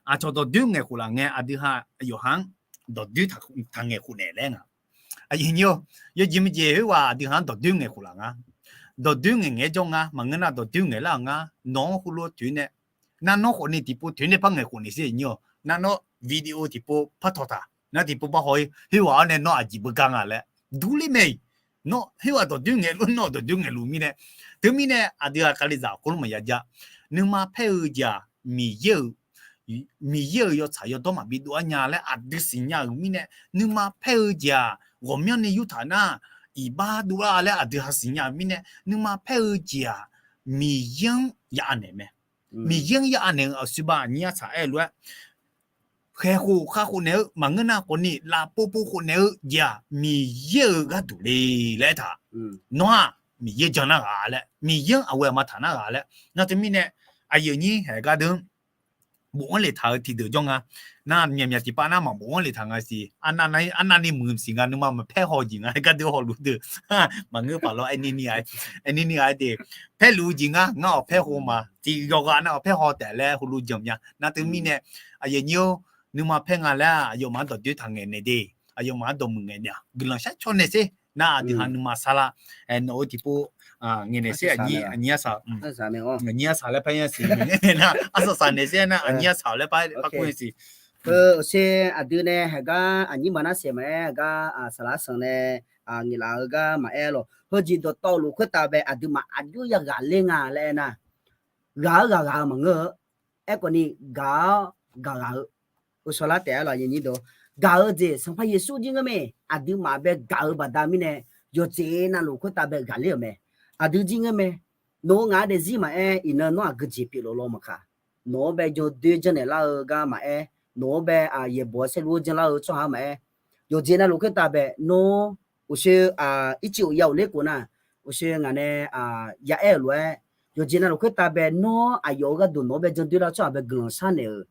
aqcawq dawqdoer ngaeqkhof laf ngae, aqdui ha aqyawf ha-anr dawqdoer taq ngaeqkhof naeq laer nga. Aqyuif nyi-awr, yawjeq maqjeq khoerghaq aqdui ha-anr dawqdoer ngaeqkhof laf nga. Dawqdoer ngaeq ngaeq-aer jawr nga, maqngeur nar dawqdoer ngaeq lar-euq ngar, nawq-anr heulof toeq nae, nar nawr khawfni tiqpov toeq nae par ngaeqkhof naeq sher aqnyir-awq. Nar nawr video tiqpov par tawq taq, nar tiqpov par haw-ir, khoerghaq-awr nae nawr aqjeq beugar nga laer durler mae-iq. Nawr khoerghaq dawqdoer ngaeqluf, nawr dawqdoer ngaeqluf mirnae, teumirnae aqdui ha kalizaq khoerlof maqya ja. Nuima paer-eu jeq-aq, Miqyaer-euq, Miqyaer-euq yawtsaq yawdawr maqbi dov-ar nya laer aqdui siqnya-euq mirnae, nuima paer-eu jeq-aq, ghawqmyanrni yurtaq nar, iqbax dovlar laer aqdui ha siqnya-euq mirnae, nuima paer-eu jeq-aq, Miqyaer-anr ya anaeq mae. Miqyaer-anr ya anaeq-euq aqsur ba aqnyir arsaq aer-eu lof-aer, khaeqkhof khavkhof naeq-eu maqngeur nar khawfni lafpov pov khof naeq-eu jeq-aq, Miqyaer-euq gharduq le laer aertaq. Nawr-aq Miqyaer jan nar ghaq laer, Miqyaer-anr aqghoe aqma taq nar ghaq laer. Nar teumirnae, aqyuif aqnyir haeq gardeuv-anr bofanr le taq-eu tiqdeuq jawr nga. Nar myaqmyaq tiqpav nar maqbofanr le taq nga siq. Arnavni muiq siq nga, nuima maqpaer haw jeq nga, gardeuv hawluf deuq. Maqngeur paq lawr, aerni ni ghaq-aer de, paerluf-eu jeq ngar, ngar awq paer haw ma. Tiq yawqghaq nav awq paer haw taef laer heulof janq mya. Nar teumirnae, aqyuif aqnyir-or, nuima paer nga laer-aq, aqyawfmaf-anr dawqdoer taq ngaeqnaeq de, aqyawfmaf-anr dawqmuiq ngaeqnaeq-aq, guiqlanq shar caw naeq sher. Nar aqdui ha nuima sar lar, nawq-eu tiqpov ngaeqnaeq sher, aqnyir arsaq laer paer-ir siq, nar arsaq saq naeq sher nar aqnyir arsaq laer par kur-ir siq. Heu awqsher aqdui nae haeq gar aqnyir maqnar saeq maqaer, haeq gar saqlaq sanq nae ngaeqlaf-eu gar maqaer lawq. Heujeq dawqtawvluf khoertav bae aqduimaf aqjox ya ghaqler nga laer aernar, ghaq-eu ghaq ghaq-eu maqngeur-eu. Aerkhawfni gaq-awr gaq ghaq-eu, uqshawq lar taef-aer lawq, gaq-eu jeq Sanqpaq Yeqsur jir ngeur mae. Aqduimaf bae gaq-eu baqda mirnae, yawqjeq navluf khoertav bae ghaqler-euq mae. Aqdui jir ngeur mae. Nawq-eu ngaq-anr daefzir maqaer, iqnan nawr aqgeujeq pyeuflof law maqkaq. Nawq-anr bae jandoer janrnaeq lar-eu gar maqaer, nawq-anr bae yaeqbawq-aer saerlu-anr janlar-eu tsawrhaq-anr maqaer, yawqjeq navluf khoertav bae nawr uqshoe ircif ya uqler khof nar, uqshoe ngaq nae ya aer-euq lof-aer, yawqjeq navluf khoertav bae nawr aqyawf-euq gharduq nawq-anr bae jandoer lar-eu tsawrhaq bae guiqlanq sharnaeq-euq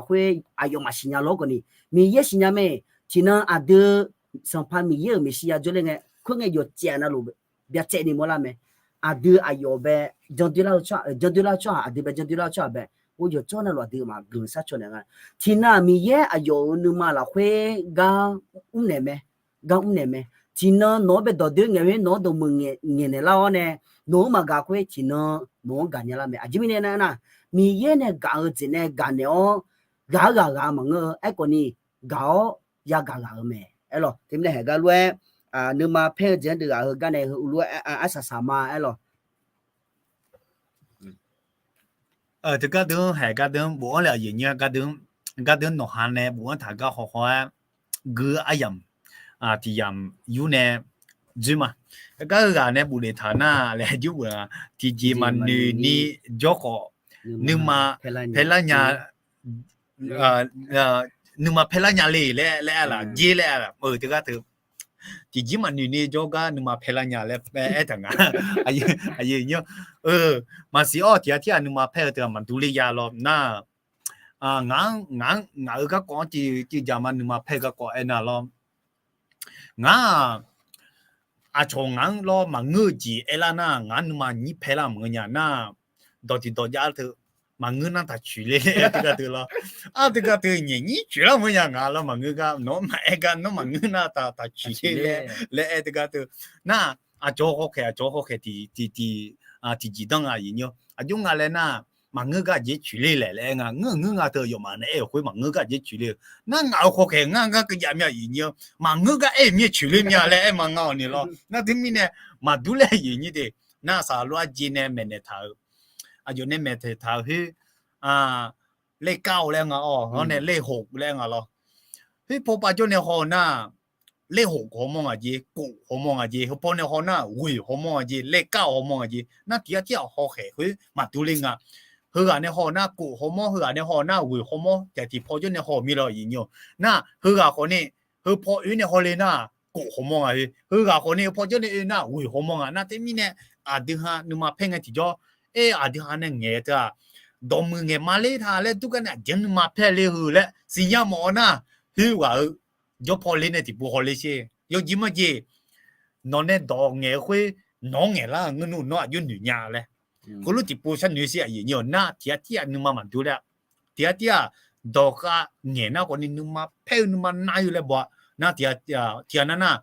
khoer aqyawfmaf siqnya lawr khawfni, Miqyaer siqnya mae. Tiqnan aqdui Sanqpaq Miqyaer-euq maeqshi ya jawrler ngae, khoerngae yawqjeq navluf byacaevni mawrlar mae. Aqdui aqyawf bae jandoer lar-eu tsawrhaq, jandoer lar-eu tsawrhaq, aqdui bae jandoer lar-eu tsawrhaq bae, or yawqjawr navluf aqduimaf guiqlanq shar caw naeq nga. Tiqnan Miqyaer aqyawf-euq nuima lafkhoer gar mrnaeq mae. Gar mrnaeq mae. Tiqnan nawq-anr bae dawqdoer ngaeq-aer nawq-anr dawqmuiq ngaeqnaeq lar-awr nae, nawq-anr maqgaq khoer tiqnan nawq-anr gaqnya lar mae. Aqjeq mirnae aernar, Miqyaer nae gaq-eu jeq nae gaqnaeq-awr, ghaq-eu ghaq ghaq-eu maqngeur-eu. Aerkhawfni, gaq-awr yagaq ghaq-eu mae. Aerlawq, teumirnae haeq gar lof-aer, nuima paer-eu jeq-anr deuq ghaq heugar nae heu uvlof-aer arsaq saq ma aerlawq. Teugar deuq-anr haeq gardeuv-anr bofanr le aqyuif aqnyir gardeuv-anr, gardeuv-anr nawqha nae bofanr taq gar haw haw-aer, gui aryamq tiq yamq yur nae dzoer ma. Gar heughaq nae bofle taq nar laer jur beuq-a, tiqjeq maqnoeq ni jawr khawf, nuima paerlar nya, nuima paerlar nya le laer, laer-a laf jer laer-a laf-eu teugar teu. Tiqjeq maqnoeq ni jawr gar nuima paerlar nya laer aertaq nga. Aqyuif aqnyir, maqsiq-awr tiq ghaq tir ghaq nuima paer-eu teu-aq maqdur ler ya lawr nar, ngaq-anr, ngaq-anr ngaq-euq garkawv-anr civ, civ jaq ma nuima paer-eu garkawv aernar lawr. Ngaq-aq, aqcawq ngaq-anr lawr maqngeur-eu jeq aerlar nar, ngaq-anr nuima nyir paerlar maqngeur nya nar, dawq tiq dawq jav-ar teu, maqngeur nar taq coeq ler laer aer teugar teu lawr. Ar teugar teu nyaef nyir coeq lar maqngeur nya ngaq lawr maqngeur gar nawr maqaer gar nawr maqngeur nar taq coeq ler laer, laer aer teugar teu. Nar, aqcawq hawkhaeq aqcawq hawkhaeq tiq, tiq, tiqjeq danr nga aqyuif aqnyir-awr. Aqjox nga laer nar, maqngeur gar jeq coeq ler laer laer aer nga. Ngeur ngeur nga teu yawfmaf nae aer-euq khoer maqngeur gar jeq coeq ler-eu. Nar ngaq-euq hawkhaeq ngar gar keuv jav mya aqyuif aqnyir-awr, maqngeur gar aer-euq mir-aer coeq ler mya laer aer ma nga-awq ni lawr. Nar teumirnae maqdur laer aqyuif aqnyir de. Nar saqlaq lof-aer jeq nae maeqnaeq taq-euq, aqyawf nae maeqnaeq taq-euq khoer, เลขเก้า laer nga-awr, hawr nae เลขหก laer nga lawr. Khoer paw pav jawr nae haw nar, เลขหก hawmawr nga jeq, เก้า hawmawr nga jeq, heu paw nae haw nar, เก้า hawmawr nga jeq, เลขเก้า hawmawr nga jeq. Nar tiq ghaq tir ghaq hawkhaeq khoer maqdur ler nga. Heughaq nae haw nar, เก้า hawmawr, heughaq nae haw nar, เก้า hawmawr, tiq ghaq tiq paw jawr nae haw mir lawr aqyuif aqnyir-awr. Nar heughaq khawf nae, heu paw oe nae haw le nar, เก้า hawmawr nga heu. Heughaq khawf nae heu paw jawr nae oe nar, เก้า hawmawr nga. Nar teumirnae aqdui ha nuima paer ngae tiqjawr, aer aqdui ha nae ngaeq teu-aq, dawqmuiq ngaeq ma ler ta laer dur gar nae aqjeq-anr nuima paer le heu laer siqnya mawf-awr nar, khoerghaq-eu jawr paw ler nae tiqpov hawler sher. Yawjeq marjeq, nawq nae dawq ngaeq-eu khoer, nawq-anr ngaeqlar-euq ngeur nmr nawr aqjox noeq nya laer. Heulof tiqpov sharnoeq sher aqyuif nyir-awq nar, tiq ghaq tir-aq nuima maqdur ler-a. Tiq ghaq tir-aq, dawqkhav ngaeq nar khawfni nuima paer-eu nuima nav-eu laer baw-a. Nar tiq ghaq nar nar,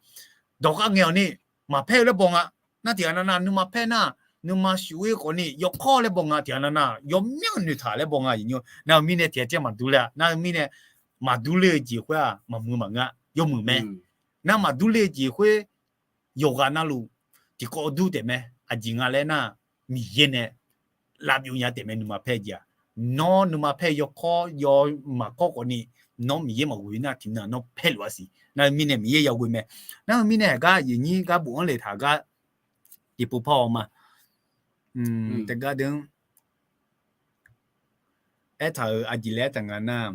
dawqkhav ngaeq-awq ni maqpaer-eu laer baw nga. Nar tiq ghaq nav nav nuima paer nar, nuima shuf-ir khawfni yawkawr laer baw nga. Tiq ghaq nav nav yawmyanr noeqtaq laer baw nga aqyuif nyir-awq. Nar-eu mirnae tiq ghaq tir-aq maqdur ler-a. Nar-eu mirnae maqdur ler-eu jeq khoer-aq maqmuiq maqngeur-a, yawmuiq mae. Nar maqdur ler-eu jeq khoer yawqghaq navluf tiqkawv dur taef mae. Aqjeq nga laer nar, Miqyaer nae lavbyov nya taef mae. Nuima paer jeq-aq, nawr nuima paer yawkawr yawmaqkawr khawfni, nawr Miqyaer maqghoe nar tiqnan nawr paerluf-a siq. Nar-eu mirnae Miqyaer yaghoe mae. Nar-eu mirnae haeqgar aqyuif nyir gar bof-anr le taq gar tiqpov par-awq ma. Teugar deuq-anr aertaq-euq aqjeq laer aertaq nga nar,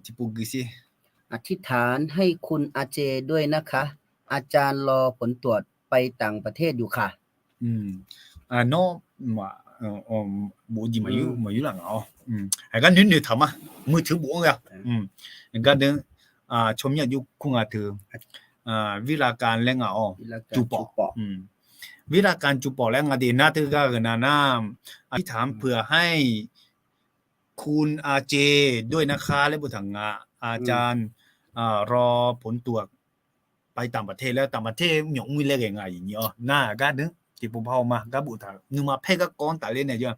tiqpov gui sher. อธิษฐานให้คุณอาเจด้วยนะคะ อาจารย์รอผลตรวจไปต่างประเทศอยู่ค่ะ Nawr, bof jeq maqyur laf ngaq-awr, haeqgar noeq noeqtaq ma. Muiq teuq bof-anr ghae-a. Gar deuq-anr tsawrmyanr aqjox kur nga teu, วิลาการ laer ngaq-awr, cuf pawf. วิลาการ cuf pawf laer nga de nar teugar ghae nav nar, อธิษฐานเผื่อให้คุณอาเจด้วยนะคะ laer boftaq nga. อาจารย์รอผลตรวจไปต่างประเทศ laer ต่างประเทศ myawq mr laer ghae nga aqyuif nyir-awr. Nar gar deuq-anr tiqpov par-awq ma. Gar boftaq nuima paer garkawv-anr tafler nae jawr-a.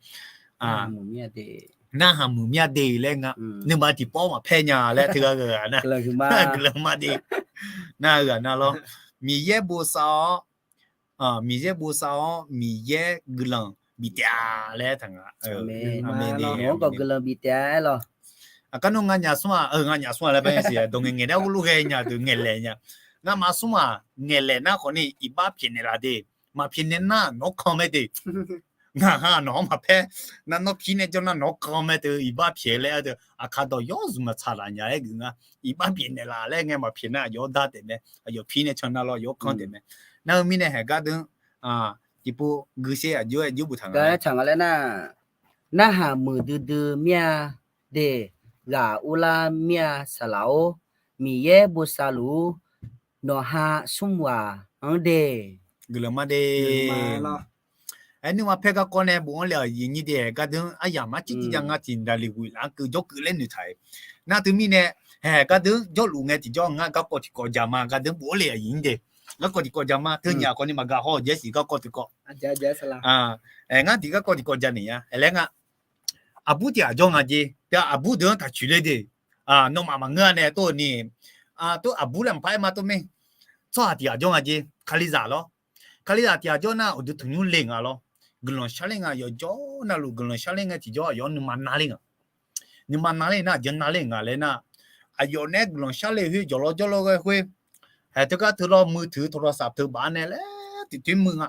Narhaq muiq mya de laer nga. Nuima tiqpov maqpaer nya laer teugar ghae-a nar, guiqlanq ma de. Nar-eu ghaq nav lawr, Miqyaer bosav-awr, Miqyaer bosav-awr Miqyaer guiqlanq bif taef-a laer taq nga. Aqkar nawr nganyaf smr-aq, nganyaf smr-aq laer par siq, dawq ngaeq ngaeq nae ghof lof ghae nya deuq ngaeqlaeq nya. Ngamaf smr-aq ngaeqlaeq nar khawfni iqbax pyaeqnaeq laf de. Maqpyaeqnaeq nar nawq-anr kan mae de. Ngaq ha nawq-anr maqpaer. Nar nawr pir nae jawr nar nawq-anr kan mae teu iqbax pyaeq laer-a deuq aqkar dawq yawr zmq maqtsaq laf nya-aer geuf nga. Iqbax pyaeqnaeq laf laer ngae maqpyaeq nar aqyawf-anr dar taef mae. Aqyawf pir nae can nar lawr yawr kan taef mae. Nar-eu mirnae haeqgar deuq-anr tiqpov gui sher aqjox-aer aqjox boftaq nga laer nar, narhaq muiqdui dui mir-a de, ghaq urlar mir-a saqlaq-or, Miqyaer bosav luf-ur, nawqha smr ghaq-anr de. Guiqlanq ma de. Aer nuima paer garkawv nae bof-anr le-aq aqyuif nyir de, haeqgar deuq-anr aryamq mar cir cir ja nga tiq daqliq ghoeq laf-anr keuv jawrkeuv laer noeqtaq-iq. Nar teumirnae, haeqgar deuq-anr jawrluf ngae tiqjawr ngar garkawv tiqkawv jaq ma, gar deuq-anr bof-anr le-aq aqyuif nyir de. Garkawv tiqkawv jaq ma, teunyaf khawfni maqgaq haw-awq jaershiq garkawv tiqkawv. Ngar tiq garkawv tiqkawv janaeq-a laer nga. Aqbur tiq ghaq jawr nga jeq, aqbur deuq-anr taq coeq le de. Nawmaf maqngeur-a nae tov-eu ni, tov aqbur laer maqpar aer ma tov mir. Tsawrhaq tiq ghaq jawr nga jeq, Kalizaq lawr. Kalizaq tiq ghaq jawr nar uqduq tanqnymr le nga lawr. Guiqlanq sharler nga yawqjawr navluf guiqlanq sharler ngae tiqjawr aqyawf-anr nuima narler nga. Nuima narler nar aqjeq narler nga laer nar, aqyawf nae guiqlanq sharler khoer jawqlawr jawrlawr ghae khoer, haeq teugar teu lawr muiq teu tawqdawq saf teu baf-a nae laer tiqtoer muiq nga.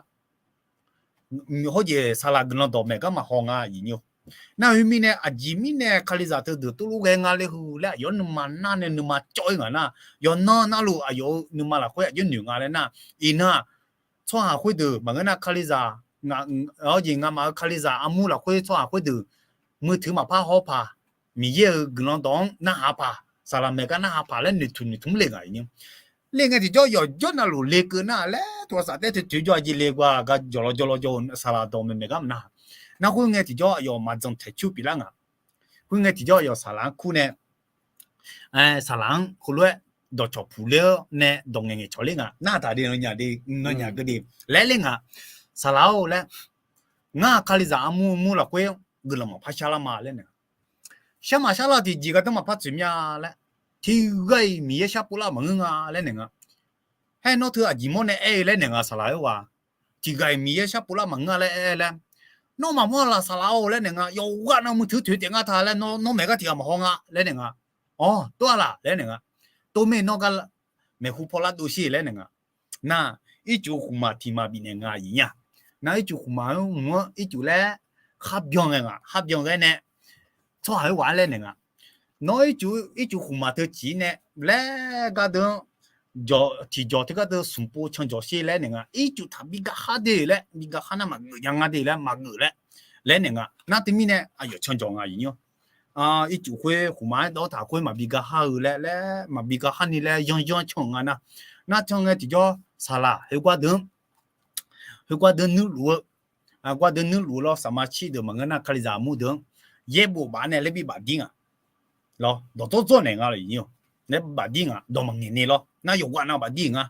Hawjeq saqlaq guiqlanq dawq maeq gar maqhaw nga aqyuif nyir-or. Nar khoermirnae aqjeq mirnae Kalizaq teudeuq tuvlof ghae nga le heu laer aqyawf-anr nuima nar nae nuima cawv-ir ngaq nar, yawqnan navluf aqyawf-euq nuima lafkhoer aqjox noeq nga laer nar, iqnan-aq, tsawrhaq khoerdeuq maqngeur nar Kalizaq, hawjeq ngamaf-euq Kalizaq armur lafkhoer tsawrhaq khoerdeuq muiq teu maqpar haw paq, Miqyaer-euq guiqlanq dawq-anr narhaq paq, saqlaq maeq gar narhaq paq laer noeqtmq noeqtmq le ngaq aqyuif nyir. Le ngae tiqjawr yawqjawr navluf lekeuv nar laer tawqsaf taer toeq toeq jawr-a jeq le gaq gar jawqlawr jawrlawr jawr-eu saqlaq dawq maeqmaeq gar maqnar-aq. Nar khoerngae tiqjawr aqyawf maqdzanq taeqcur pyeuflar ngaq. Khoerngae tiqjawr aqyawf saqlaq-anr kur nae, saqlaq-anr heulof-aer dawqcawq puq ler-awr nae dawq ngaeq ngaeq cawq ler ngaq. Nar taq de, nawnyaf de, nawnyaf geu de laer ler ngaq. Saqlaq-or laer, ngar Kalizaq armur mur lafkhoer guiqlanq maqpar sharlar ma laer naeq. Sharma sharlar tiqjeq gardanr maqpar tsoeq mya laer, tiqghaq-iq Miqyaer sharpov lar maqngeur nga laer naeq nga. Haer nawr teu aqjeq mawr nae aer-eu laer naeq nga saqlaq-or ghaq. Tiqghaq-iq Miqyaer sharpov lar maqngeur laer aer laer, nawr maqmawr laf saqlaq-or laer naeq nga. Yawqghaq nav muiq teu toeq taef ngar ta laer nawr maeq gar tiqghaq maqhaw nga laer naeq nga. Awr, tov-a laf laer naeq nga. Tov mir nawr gar maeqhu paw lar dov shir laer naeq nga. Nar, ircuf khmqmaq tiq maq bifnaeq nga aqyuif nyir-aq. Nar ircuf khmqmaq-anr mq-anr ircuf laer khar byan ghae ngaq, khar byan ghae nae tsawrhaq-aer ghaq-anr laer naeq nga. Nawr ircuf, ircuf khmqmaq teu ciq-ir nae laer gardeuv-anr tiqjawq teugar deuv smq pov can jawq shir laer naeq nga. Ircuf taqbi gar khar de laer, bi gar khar nar maqgeuf nya nga de laer, maqgeuf laer, laer naeq nga. Nar teumirnae aqyawf can jawq nga aqyuif nyir-or. ircuf khoer khmqmaq-aer dawr taq khoer maqbi gar har-eu laer laer maqbi gar har ni laer yanryanr can-eu nga nar. Nar can ngae tiqjawr saqlaq khoergar deuq-anr, khoergar deuq nuirluf-eu, gar deuq nuirluf-eu lawr, saqma cir deuq maqngeur nar kalizaq armur deuq-anr yaerbof baf nae laer bi bafdir ngaq lawr, dawqdzawr dzawr naeq nga lawr, iqnyir-awq, nae bafdir ngaq dawq maqngaeq ni lawr, nar yawqghaq nav bafdir nga,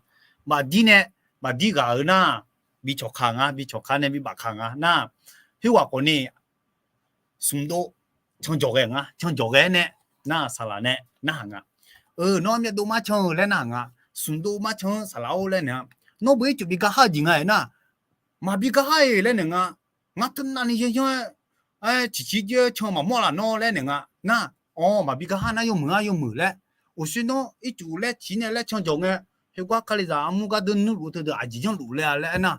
bafdir nae, bafdir ghaq-eu nar, bi cawqkaq nga, bi cawqkaq nae bi bafkaq nga nar, khoerghaq khawf ni smq dov canjawq ghae nga, canjawq ghae-aer nae nar saqlaq nae narhaq nga. Eu, nawr myavdov mar can-eu laer narhaq nga. Smq dov mar can-anr saqlaq-or laer naeq-a, nawr beu ircuf bi gar har-eu jeq nga-aer nar, maqbi gar har-iq laer naeq nga. Ngar teunavni yanryanr-aer, aer ciqciq jir-aer can maqmawr laf nawr laer naeq nga nar, awr maqbi gar har nar yawmuiq-a yawmuiq laer, uqshoe nawr ircuf laer ciq nae laer canjawq ngae, khoergar kalizaq armur gar deuq nuirluf-eu teudeuq aqjeq janrluf laer-a laer aernar,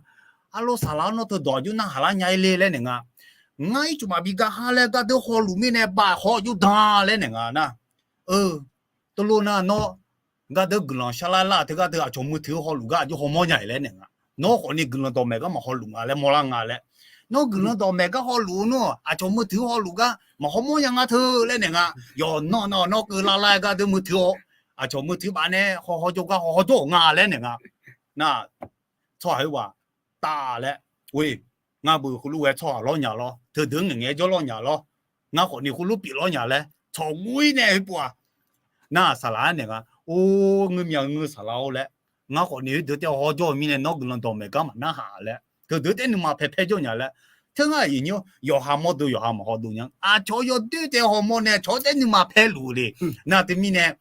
arlawr saqlaq-awr nawr teudawq aqjox narhaq lar nya-ir le laer naeq nga. Ngar ircuf maqbi gar har laer gar deuq hawluf mirnae baf haw jawr dan laer naeq nga nar, eu, teulof nar nawr gar deuq guiqlanq sharlar lar teugar deuq aqcawq meuq teuq-eu hawluf gar aqjox hawmawr nya-iq laer naeq nga. Nawr khawf ni guiqlanq dawqmaeq gar maqhawluf nga laer mawrlar nga laer. Nawr guiqlanq dawqmaeq gar hawluf-eu nmr-aq, aqcawq meuq teuq-eu hawluf gar maqhawmawr nya nga teu laer naeq nga. Yawqnan nar nawr keuv lar lar-aer gar deuq meuq teuq-awr, aqcawq meuq teuq baf nae haw haw jawr gar haw haw jawr-euq nga laer naeq nga. Nar, tsawrhaq khoerghaq taf laer, oe, ngar beu khoerlof ghae tsawrhaq lawr nya lawr, teudeuq ngaeq ngaeq-aer jawrlawr nya lawr, ngar khawf ni khoerlof pyeuflawr nya laer tsawq guv-ir nae heupov-aq, nar saqlaq-aer naeq nga, or, ngeur mya ngeur saqlaq-or laer, ngar khawf ni heudeuq taef haw jawr-eu mirnae nawr guiqlanq dawqmaeq gar maqnarhaq laer teudeuq taef nuima pae paer jawr nya laer. Teu ngar aqyuif nyir-awr yawqha mawrdo yawqha maqhaw dov nya, aqcawq yawdoer taef hawmawr nae aqcawq-anr taef nuima paer luf le. Nar teumirnae,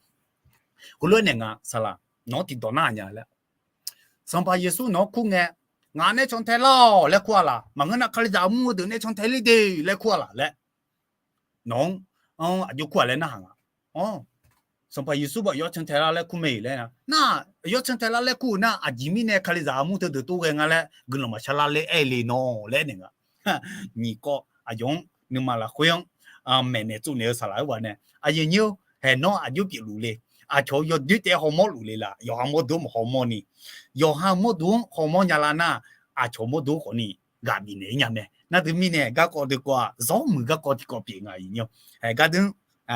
khoerlof-aer naeq nga saqlaq, nawq-anr tiqdawq narhaq nya laer. Sanqpaq Yeqsur nawq-anr kur ngae, ngaq nae cantae lar-awq laer kur-a laq, maqngeur nar kalizaq armur-eu deuq nae cantae ler de laer kur-a laq laer, nawq-anr, anr aqjox kur-aq laer narhaq nga. Or, Sanqpaq Yeqsur baf yawr cantae lar laer kur mae-iq laer nar, nar yawr cantae lar laer kur-eu nar aqjeq mirnae kalizaq armur teudeuq tov ghae nga laer guiqlanq maqshar lar ler aer le nawq laer naeq nga. Nyiq kawv aqyawf-anr nuima lafkhoer-anr maeqnaeq tsovnaeq-eu saqlaq-aer ghaq nae, aqyuif nyir-or, haeq nawr aqjox pyeufluf le. Aqcawq yawdoer taef hawmawr luf le laf, yawqha mawrdo maqhaw mawr ni, yawqha mawrdo-anr hawmawr nya lar nar, aqcawq mawrdo khawf ni ghaq bifnaeq-ir nya mae. Nar teumirnae garkawv deukawv-aq zawr muiq garkawv tiqkawv pyeuf nga aqyuif nyir-or. Haeq gar deuq,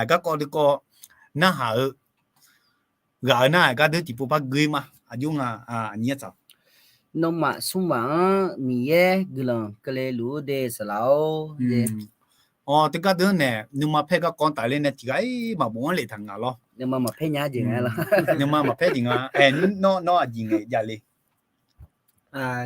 garkawv deukawv narhaq-eu ghaq-eu nar-aq gar deuq tiqpov par gui ma. Aqjox nga, aqnyir tsaq. Nawmaf smrmaf-anr Miqyaer guiqlanq keuvle luf-ur de saqlaq-or. Awr, teugar deuq nae nuima paer garkawv-anr tafler nae tiqghaq-ir maqbof-anr lef taq nga lawr. Nuima maqpaer nya jeq nga lawr. Nuima maqpaer jeq nga. Nawr, nawr aqjeq ngae javle.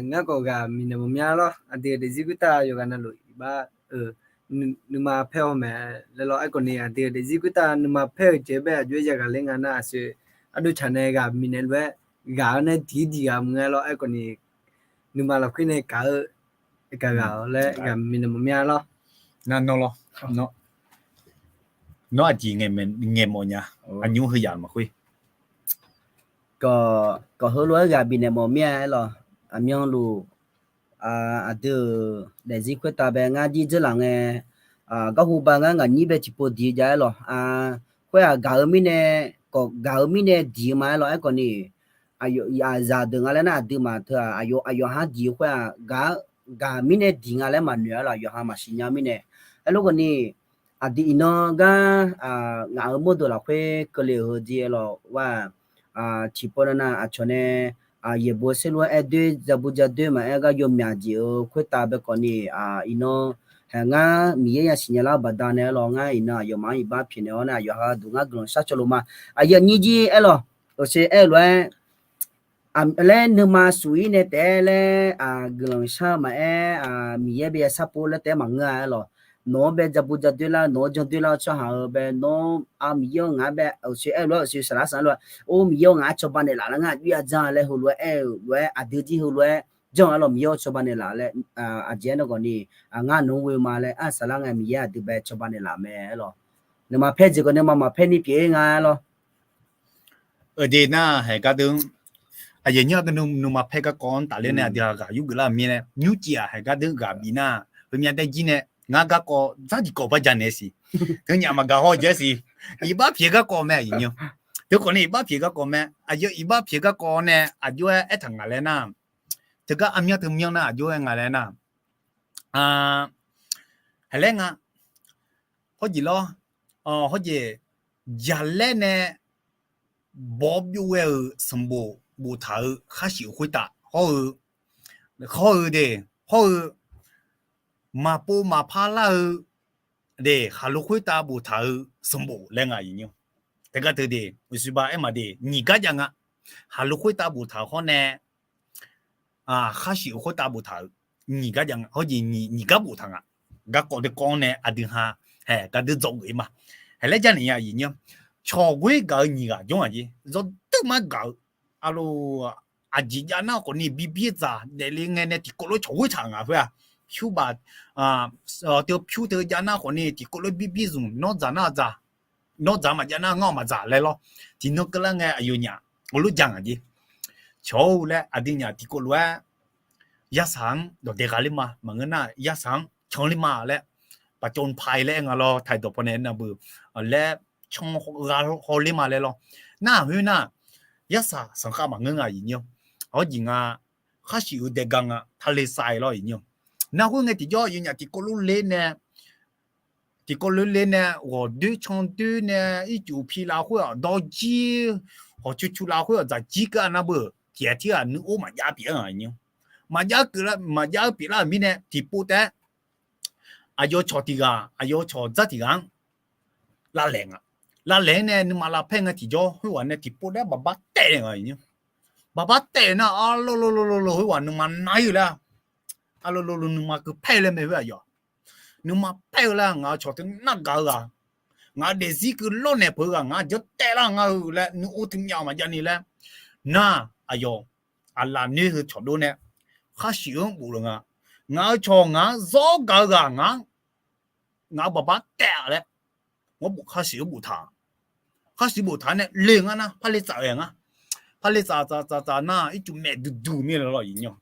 Ngar khawf ghaq miqnaeq mawf mya lawr. Aqdui-euq daefzir khoertav yawqghaq navluf iqbax-eu nuima paer haw mae laer lawr. Aerkhawf ni aqdui-euq daefzir khoertav nuima paer-eu jeq bae aqjox-aer yaghaq ler nga nar aqsur ardov tsaq nae ghaq miqnaeq lof-aer ghaq-anr nae diq-ir diq ghaq maqngeur lawr. Aerkhawf ni nuima lafkhoer nae kaq-eu gaq ghaq-awr laer ghaq miqnaeq mawf mya lawr. Nar nawr lawr. Nawr aqjeq ngaeq mawf nya. Aqnymr heuyaq maqkhoer. Kawq heulof-aer ghaq bifnaeq mawf mir-a aer lawq. Aqmyanluf aqdui-euq daefzir khoertav bae ngar jir dzeurlaf ngae, garhu ba ngar ngaq nyir bae tiqpov diq-eu jav aer lawq. Khoer-aq gaq-eu mirnae, kawq gaq-eu mirnae diq-eu ma aer lawq. Aerkhawf ni zaqdeuq nga laer nar aqduimaf teu-aq aqyawf, aqyawf har diq-eu khoer-aq, gaq mirnae diq nga laer maqnoeq aer lawq. Yawqha maqsiq nya mirnae. Aerlof khawf ni aqdui iqnan gar ngaq-euq mawrdeuq lafkhoer keuvle-euq heu jir aer lawq. War-aq, tiqpov nav nav aqcawq nae yaeqbov saerlu-aer aer doer, ja bu ja doer maqaer gar yawmyaq jeq-eu khoertav bae khawf ni, iqnan hae ngar Miqyaer yasiq nya lar-eu baqdanae aer lawq. Ngar iqnan aqyawfmaf-anr iqbax pyaeqnaeq-awr nae aqyawf ha duq ngar guiqlanq shar cawlo ma. Aqyuif aqnyir jir aer lawq. Oqse aer-eu lof-aer laer nuima suf-ir nae taef-aer laer guiqlanq shar-eu maqaer, Miqyaer bae ya sharpov laer taef-aer maqngeur-a aer lawq. Nawq-anr bae ja bu ja doer lar, nawq-anr jan doer lar-eu tsawrhaq-eu bae nawr, Miqyaer-awr ngaq-anr bae oqse aer-eu lof-aer oqse saqlar saq aer lof-aer, or Miqyaer-awr ngaq-anr cawba naeqlaf laer ngar aqjox ya jan laer heulof-aer aer-eu lof-aer aqdui jir heulof-aer jan aer lawq. Miqyaer-awr cawba naeqlaf laer aqjeq aernar khawf ni, ngar nawq-anr ghoe ma laer arsaqlar ngae Miqyaer aqdui bae cawba naeqlaf mae aer lawq. Nuima paer jeq khawf nuima maqpaer ni pyeuf-ir nga aer lawq. Eude nar haeq gar deuq-anr, aqyuif aqnyir nuima paer garkawv-anr tafler nae aqdui-aq ghaq yurgeuf lar-euq mirnae, nymrcif-aq haeq gar deuq ghaq bif nar, heumya daejir nae ngar garkawv dzardziq kawv bar ja naeq siq. Teunyaf maqgaq hawr jaer siq. Iqbax pyaeq garkawv mae aqyuif aqnyir. Teukhawf ni iqbax pyaeq garkawv mae. Aqyawf iqbax pyaeq garkawv nae aqjox-aer aertaq ngaq laer nar, teugar armyanr teu myanr nar aqjox-aer nga laer nar, haeq laer nga. Hawrjeq lawr, hawjeq jaqlaer nae bawq byov ghae-euq sanqbof boftaq-eu khar shif-euq khoertav hawr-eu, hawr-eu de, hawr-eu maqpov maqpar lar-eu de, khaqlo khoertav boftaq-eu sanqbof laer nga aqyuif nyir. Teugar teu de, uqshoe ba aer maq de, nyiq gar jav nga. Khaqlo khoertav boftaq-euq hawr nae, khar shif-euq khoertav boftaq-euq nyiq gar jav nga. Hawjeq nyiq gar boftaq nga. Garkawv deuq kawv-anr nae aqdui ha, hae, gardeur dzawgeuf-ir ma. Hae laer jarnaeq nya aqyuif nyir. Cawq ghoer gaq-eu nyiq ghaq jawr ngaq jeq. Zawr deuq mar gaq-eu, aqlo, aqjeq jav nar khawfni bibir dzaq daefle ngae nae tiqkawv lof cawq ghoer taq ngaq khoer-aq, pyur baf, teu pyur teu jav nar khawfni tiqkawv lof bibir zmq, nawr dzaq nar dzaq, nawr dzaq maqjav nar ngar-awq maqdzaq laer lawr. Tiqnan keuvlar ngae aqyawfnyaf heulof ja ngaq jeq. Cawq-eu laer aqdui nyaf tiqkawv lof-aer yarsaq-anr dawq daeq ghaq ler ma, maqngeur nar yarsaq-anr can ler ma laer, paqcawv paq-ir laer aer nga lawr, taqdawq pawnae navbeuq laer can gha haw ler ma laer lawr. Nar khoer nar yarsaq sanqkhav maqngeur nga aqyuif nyir-awr. Hawjeq nga khar shif-eu dae gar nga tale sai lawr aqyuif nyir-awr. Nar khoer ngae tiqjawr aqyawfnyaf tiqkawv lof ler nae tiqkawv lof ler nae ghawq doer can doer nae ircuf pi laf khoer-aq dawr jir, hawq cu cu laf khoer-aq dzaq jir keuv-a navbeuq tiq ghaq tir ghaq nuikor maqjav pyeuf-aer nga aqyuif nyir-awr. Maqjav keuv lar, maqjav-eu pyeuf lar-euq mirnae tiqpov taef-aer aqyawf cawq tiq ghaq, aqyawf cawq dzar tiq ghaq-anr lavlaeq nga. Lavlaeq-anr nae nuima lavpaer ngae tiqjawr khoerghaq nae tiqpov taef-aer baqbar taef nga aqyuif nyir-awr. Baqbar taef nar arlolo lo lo lo khoerghaq nuima nar-ir-eu laer, arlolo lo nuima keuv paer-eu laer mae khoer aqyawf. Nuima paer-eu laer ngaq-euq cawq teu nar gaq-eu ghaq, ngaq-euq daefzir keuv lawrnaeq peuq-eu ghaq, ngaq janr taef lar ngar-eu laer nuikor teu myav maqjav ni laer, nar aqyawf aqlaf noer heu cawq dov nae khar shif-eu-anr bof-eu nga. Ngaq-euq cawq ngaq-anr zawr gaq-eu ghaq ngaq-anr ngaq-euq baqbar taef-a laer, ngar bof khar shif-eu boftaq. Khar shif boftaq nae le ngar nar par le tsaf-eu ngar. Par le tsaf tsaf tsaf tsaf nar ircuf maef duidui mir-a lawr aqyuif nyir-awr.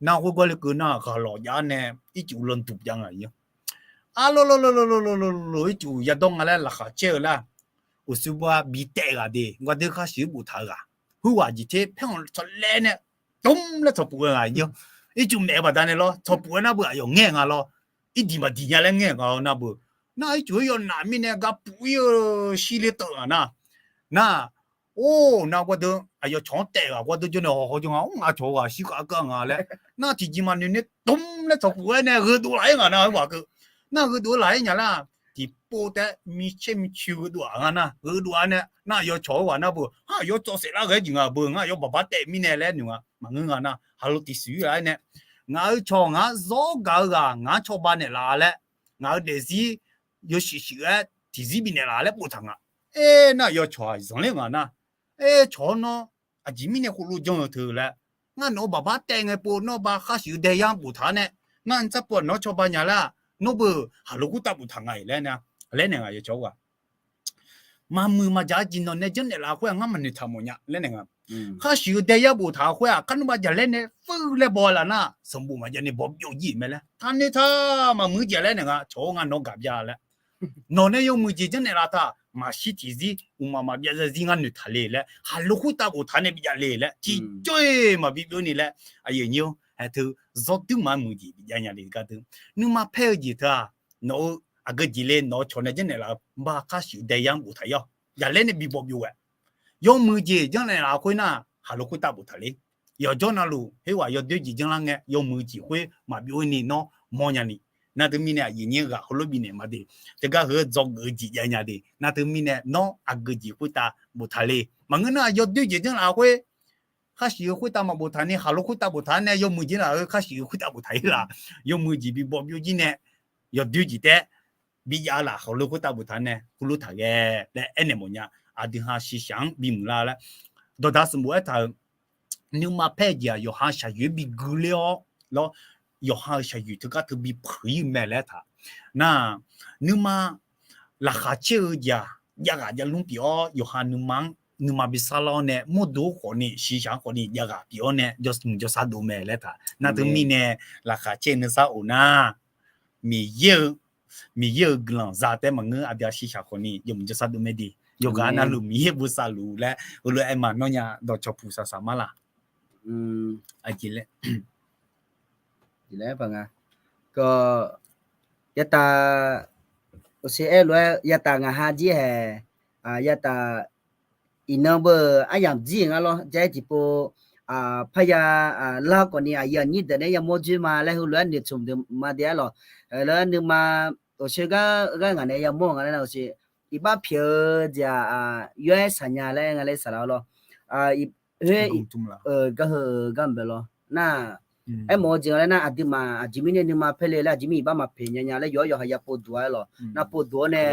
Nar khoergar le keuv nar ghaq lawq jav-ar nae ircuf landuq jav nga aqyuif nyir-awr. Arlolo lo lo lo lo lo ircuf yadawr nga laer laqkhaq caer-eu lar, uqshoe ba bi taef ghaq de, gardeur khar shif-eu boftaq-eu ghaq, khoerghaq jeq ter paer-anr tsawrlaer nae dmr laer tsawqpuf-eu nga aqyuif nyir-awr. Ircuf maef-eu baqdanae lawr tsawqpuf-aer navbeuq aqyawf ngaer nga lawr. Irdiq maqdiq nya laer ngaer nga-awr navbeuq. Nar ircuf-aer yawnaf mirnae gapuf-ir-eu shir le teuv-aq nar, nar, or, nar gardeur aqyawf cawq-anr taef ghaq gardeur jawr nae hawhaw jawr nga, or, ngaq cawq-eu ghaq shir khav keuv-a nga laer, nar tiqjeq maqnoeq nae dmr laer tsawqpuf-aer nae gheudov laf-aer nga nar khoerghaq keuv. Nar gheudov-eu laf-aer nya lar, tiqpov taef-aer micaer micoer gheudov-aq nga nar, gheudov-a nae nar aqyawf cawq-eu ghaq nar beuq, aqyawf cawv saef lar ghae-aer jeq nga beuq, ngar aqyawf baqbar taef mirnae laer noeq nga maqngeur nga nar, haqlo tiqsiq-ir laf-aer nae, ngaq-euq cawq ngaq-anr zawr gaq-eu ghaq ngaq-anr cawba naeqlaf-a laer, ngaq-euq daefzir yawshuif shuif-aer tiqzir bifnaeq laf laer boftaq nga. Aer, nar aqyawf cawq-aq zanqler nga nar, aer, cawq-awr nawr aqjeq mirnae khoerlof janr-eu teu laer, ngar nawq-eu baqbar taef ngae pov nawr ba khar shif-eu daeyar-anr boftaq-awr nae, ngar tsarpov nawq-anr cawba nya lar, nawr beuq haqlo khoertav boftaq nga-iq laer nar, laer naeq nga yawcawq-eu ghaq. Maqmuiq maqjaq-eu jeq nawq nae janrnaeq laf khoer-aq ngar maqnoeq taq mawf nya laer naeq nga. Khar shif-eu daeyar boftaq khoer-aq kar nawr ba jaqlaer nae fur laer baw laf nar sanqbof maqjav ni baw byov jir-iq mae laer taqnoeq taq maqmuiq jeq laer naeq nga. Cawq-awr ngar nawq-anr gaq bya laer, nawq nae yawmuiq jeq janrnaeq laf taq maqshir tiqzir uqmaq maqbyav zarzir ngar noeqtaq le laer, haqlo khoertav boftaq nae bijav le laer tiqjawr-iq maqbi byov ni laer, aqyuif aqnyir-or, haeq teu zawr duir maqmuiq jeq bijav nya le gardeur. Nuima paer-eu jeq teu-aq, nawq-eu aqgeu jeq le nawq-eu cawq nae janrnaeq laf-eu ba khar shif-eu daeyar-anr boftaq-ir-awq. Jaqlaer nae bi baw byov ghae, yawmuiq jeq janrnaeq laf khoer nar haqlo khoertav boftaq le. Yawqjawr navluf khoerghaq yawdoer jeq janrlar ngae yawmuiq jeq khoer maqbyov-ir ni nawr mawrnya ni. Nar teumirnae aqyuif nyir ghaq heulof bifnaeq ma de. Teugar heu-eu dzawgeuf-eu jeq jav nya de. Nar teumirnae nawr aqgeu jeq khoertav boftaq le. Maqngeur nar yawdoer jeq janrlaf khoer, khar shif-eu khoertav maqboftaq ni haqlo khoertav boftaq nae yawmuiq jeq laf-eu khar shif-eu khoertav boftaq-ir laf. Yawmuiq jeq bi baw byov jir nae yawdoer jeq taef-aer bijav laf haqlo khoertav boftaq nae heulof taq ghae laer aernaeq mawf nya. Aqdui ha shiqshaq-anr bimuiq lar laer dawqdaq sanqbof aertaq-euq nuima paer-eu jeq-aq yawqha shaqyoeq-aer bi gui ler-awr lawr, yawqha-euq shaqyoeq teugar teu bi peuq-ir-eu mae laer taq. Nar nuima laqkhaq caer-eu jeq-aq javghaq javlmr pyeuf-awr yawqha nuima-anr nuima bi sarlar-awr nae mawrdo khawfni shiqshaq-anr khawfni javghaq pyeuf-awr nae jawrmuiq jawrsar dov mae laer taq. Nar teumirnae laqkhaq caer-eu nuisar of nar, Miqyaer-eu, Miqyaer-euq guiqlanq za taef-aer maqngeur aqdui-aq shiqshaq khawfni jawrmuiq jawrsar dov mae de. Yawqghaq navluf Miqyaer bosav luf laer heulof-aer ma nawr nya dawq cawqpuq saqsaq mar laq. Aqjeq laer, aqjeq laer paq nga. Kawv, yartav Aqshe aer lof-aer yataf ngaq ha jir haeq, yataf iqnan beu aryamq jir-eu nga lawr, jav-aer tiqpov parya lar khawfni aqyuif aqnyir deuq nae yamawr dzoer ma laer heulof-aer noeqtmq deuq ma de-aer lawq. Lof-aer nuima aqshe gar gharduq ngaq nae yamawr-eu nga laer nar aqshe iqbax pyaeq-eu jeq-aq, yawr-aer saqnya laer nga laer saqlaq-awr lawr. Khoer, gar heu-eu gar mq bae lawr nar, aermawf-eu jeq nga laer nar aqduimaf aqjeq mirnae nuima paerle laer aqjeq mir iqbax maqpyaeq nya nya laer yawqha yawqha ya pov duq-a-aer lawq. Nar pov duq-awr nae,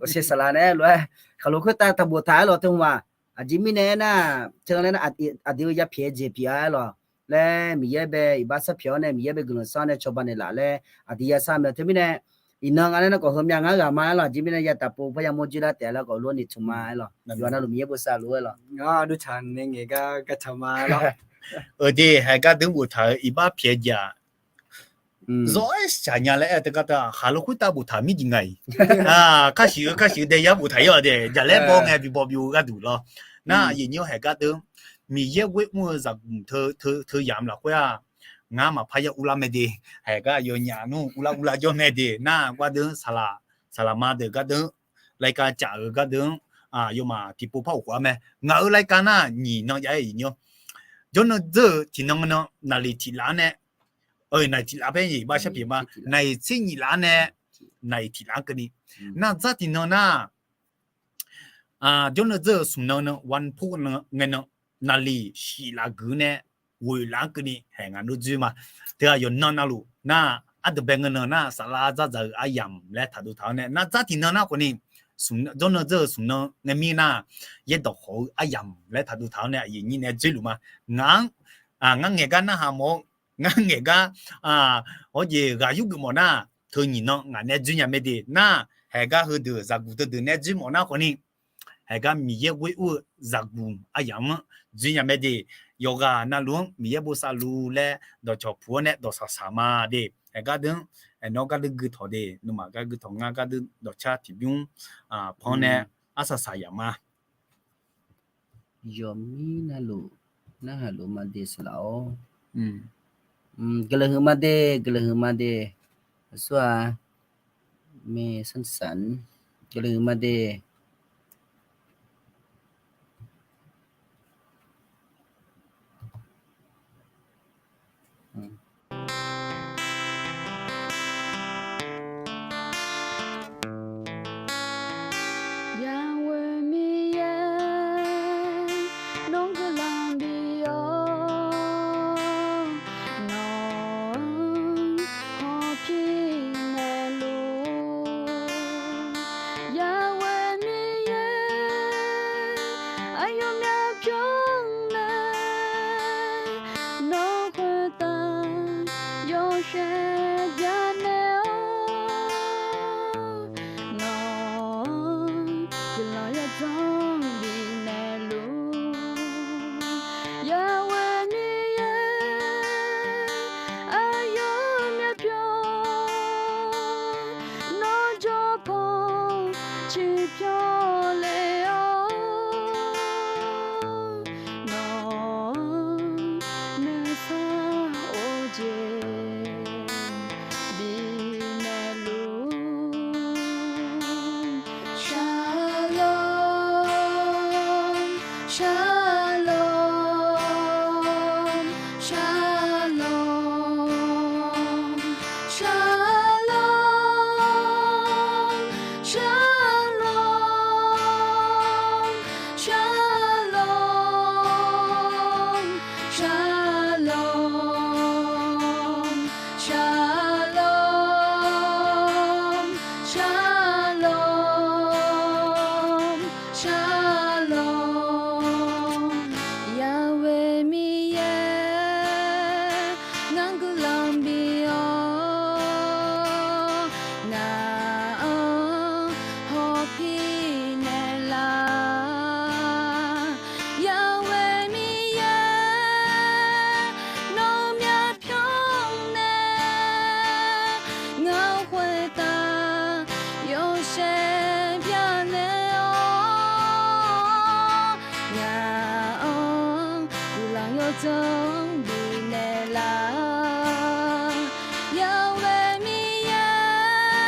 aqshe saqlaq nae aer lof-aer khaqlo khoertav taqboftaq-aer lawq teu hmq-aq. Aqjeq mirnae aernar, teu nga laer nar, aqdui-eu yapyaeq-eu jeq pyeuf-a-aer lawq. Laer Miqyaer bae iqbax sharpyaeq-awr nae Miqyaer bae guiqlanq shar-awr nae cawba naeqlaf laer aqdui yashar mae. Teumirnae iqnan nga laer nar khawf heumya ngar ghaq ma-aer lawq. Aqjeq mirnae yataf pov parya mawr dzoer lar taef-a laer khawf lof-aer noeqtmq ma-aer lawq. Yawqha navluf Miqyaer bosav luf-aer lawq. Ngar duqcaq nae ngaeq gar garcaq ma-aer lawq. Eude haeq gardeuq boftaq-euq iqbax pyaeq-eu jeq-aq, zawr-aer shaqnya laer aer-eu teu gar teu-aq, khaqlo khoertav boftaq mir jeq nga-iq. Kar shuif-eu kar shuif-eu dae yar boftaq-ir-awq de, jaqlaer baw ngae bi baw byov-eu gharduq lawr. Nar aqyuif nyir haeq gardeuq, Miqyaer ghoer mr-eu zaqguq teu yamq lafkhoer-aq, ngar maqpar yar urlar mae de. Haeq gar yawnyaf nmr urlar urlar jawr mae de. Nar gardeuq saqlaq, saqlaqma deuq gardeuq, รายการ caf-euq gardeuq-anr yawmaf tiqpov par ghofkhof-ar mae. Ngaq-euq รายการ nar nyiq nan jav-aer iq nyir-awr, jawrnan dzeur-euq tiqnan nan naqliq tiq laf-anr nae, naqliq tiq laf paer nyiq bar sharpyaeq ma, naqliq tser nyiq laf-anr nae naqliq tiq laf-anr keuvni, nar dzar tiqnan nar, jawrnan dzeur-euq smq nan nan วันพุธ ngae nan, naqliq shif laf geuf nae ghoeq laf-anr keuvni haeq ngaq nmr dzoer ma. Teu-aq yawqnan navluf nar, ardeuq bae ngae nan nar saflar dzardzaq-eu aryamq laer taqdov taq-awr nae nar dzar tiqnan nar khawfni, jawrnan dzeur-euq smq nan ngae mir nar, yaerdawq khawf-eu aryamq laer taqdov taq-awr nae aqyuif nyir nae dzoerluf ma. Ngaq-anr, ngar ngaeq gar narhaq mawf-awr, ngar ngaeq gar hawjeq ghaq yurgeuf mawf nar, teu nyiq nan ngaq nae dzoer nya mae de. Nar haeq gar heudeuq zaqguq teudeuq nae dzoer mawf nar khawfni, haeq gar Miqyaer ghoer ur-eu zaqguq aryamq-anr dzoer nya mae de. Yawqghaq navluf-anr Miqyaer bosav luf laer dawqcawq puq-awr nae dawqsaq saq ma de. Haeq gardeuq-anr, aernar gardeuq guitawq de, nawmaf gar guitawq ngar gardeuq dawqcar tiqbymr panr nae arsaq saq yaf ma. Yawqmir navluf narhaq luf ma de saqlaq-awr. Guiqlanq huiq ma de, guiqlanq huiq ma de. Aqsur-aq, maeqsanq sanq, guiqlanq huiq ma de. Yawqha Miqyaer nawr guiqlanq bif-awr, nawq-anr hawpir naeqluf. Yawqha Miqyaer aqyawf myavpyawr nae nawr khoertav yawshaef byannaeq-awr, nawq-anr guiqlanq yawdzanr bifnaeq luf. Yawqha Miqyaer aqyawf myavpyawr nawr jawrpanq ciqpyawq le-awr, nawq-anr nuisar of jeq bifnaeq luf. Shalom, shalom, shalom, shalom, shalom, shalom, shalom, shalom, shalom, shalom. Yawqha Miqyaer ngar guiqlanq bif-awr, ngaq-anr hawpir naeqlaf. Yawqha Miqyaer nawr myavpyawr nae ngaq-anr khoertav yawshaef byannaeq-awr, ngaq-anr guiqlanq yawdzanr bifnaeq laf. Yawqha Miqyaer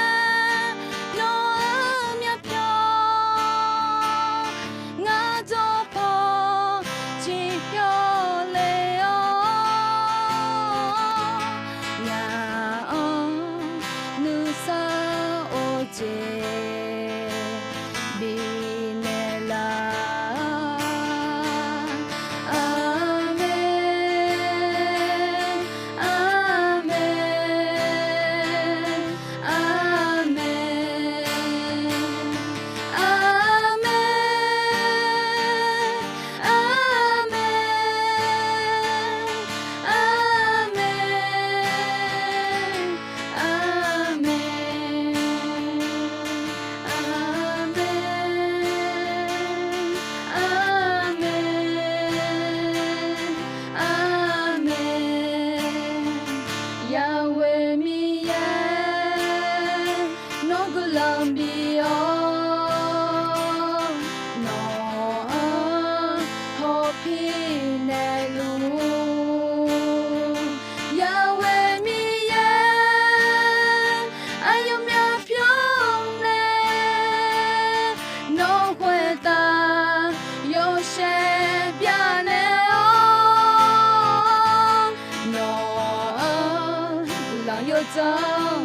Pirnae luf-ur, Yahweh Miqyaer, aqyawfmaf pyawrnae, nawq khoertav yawshaef byanaeq-awr, nawq-anr laf yawdzanr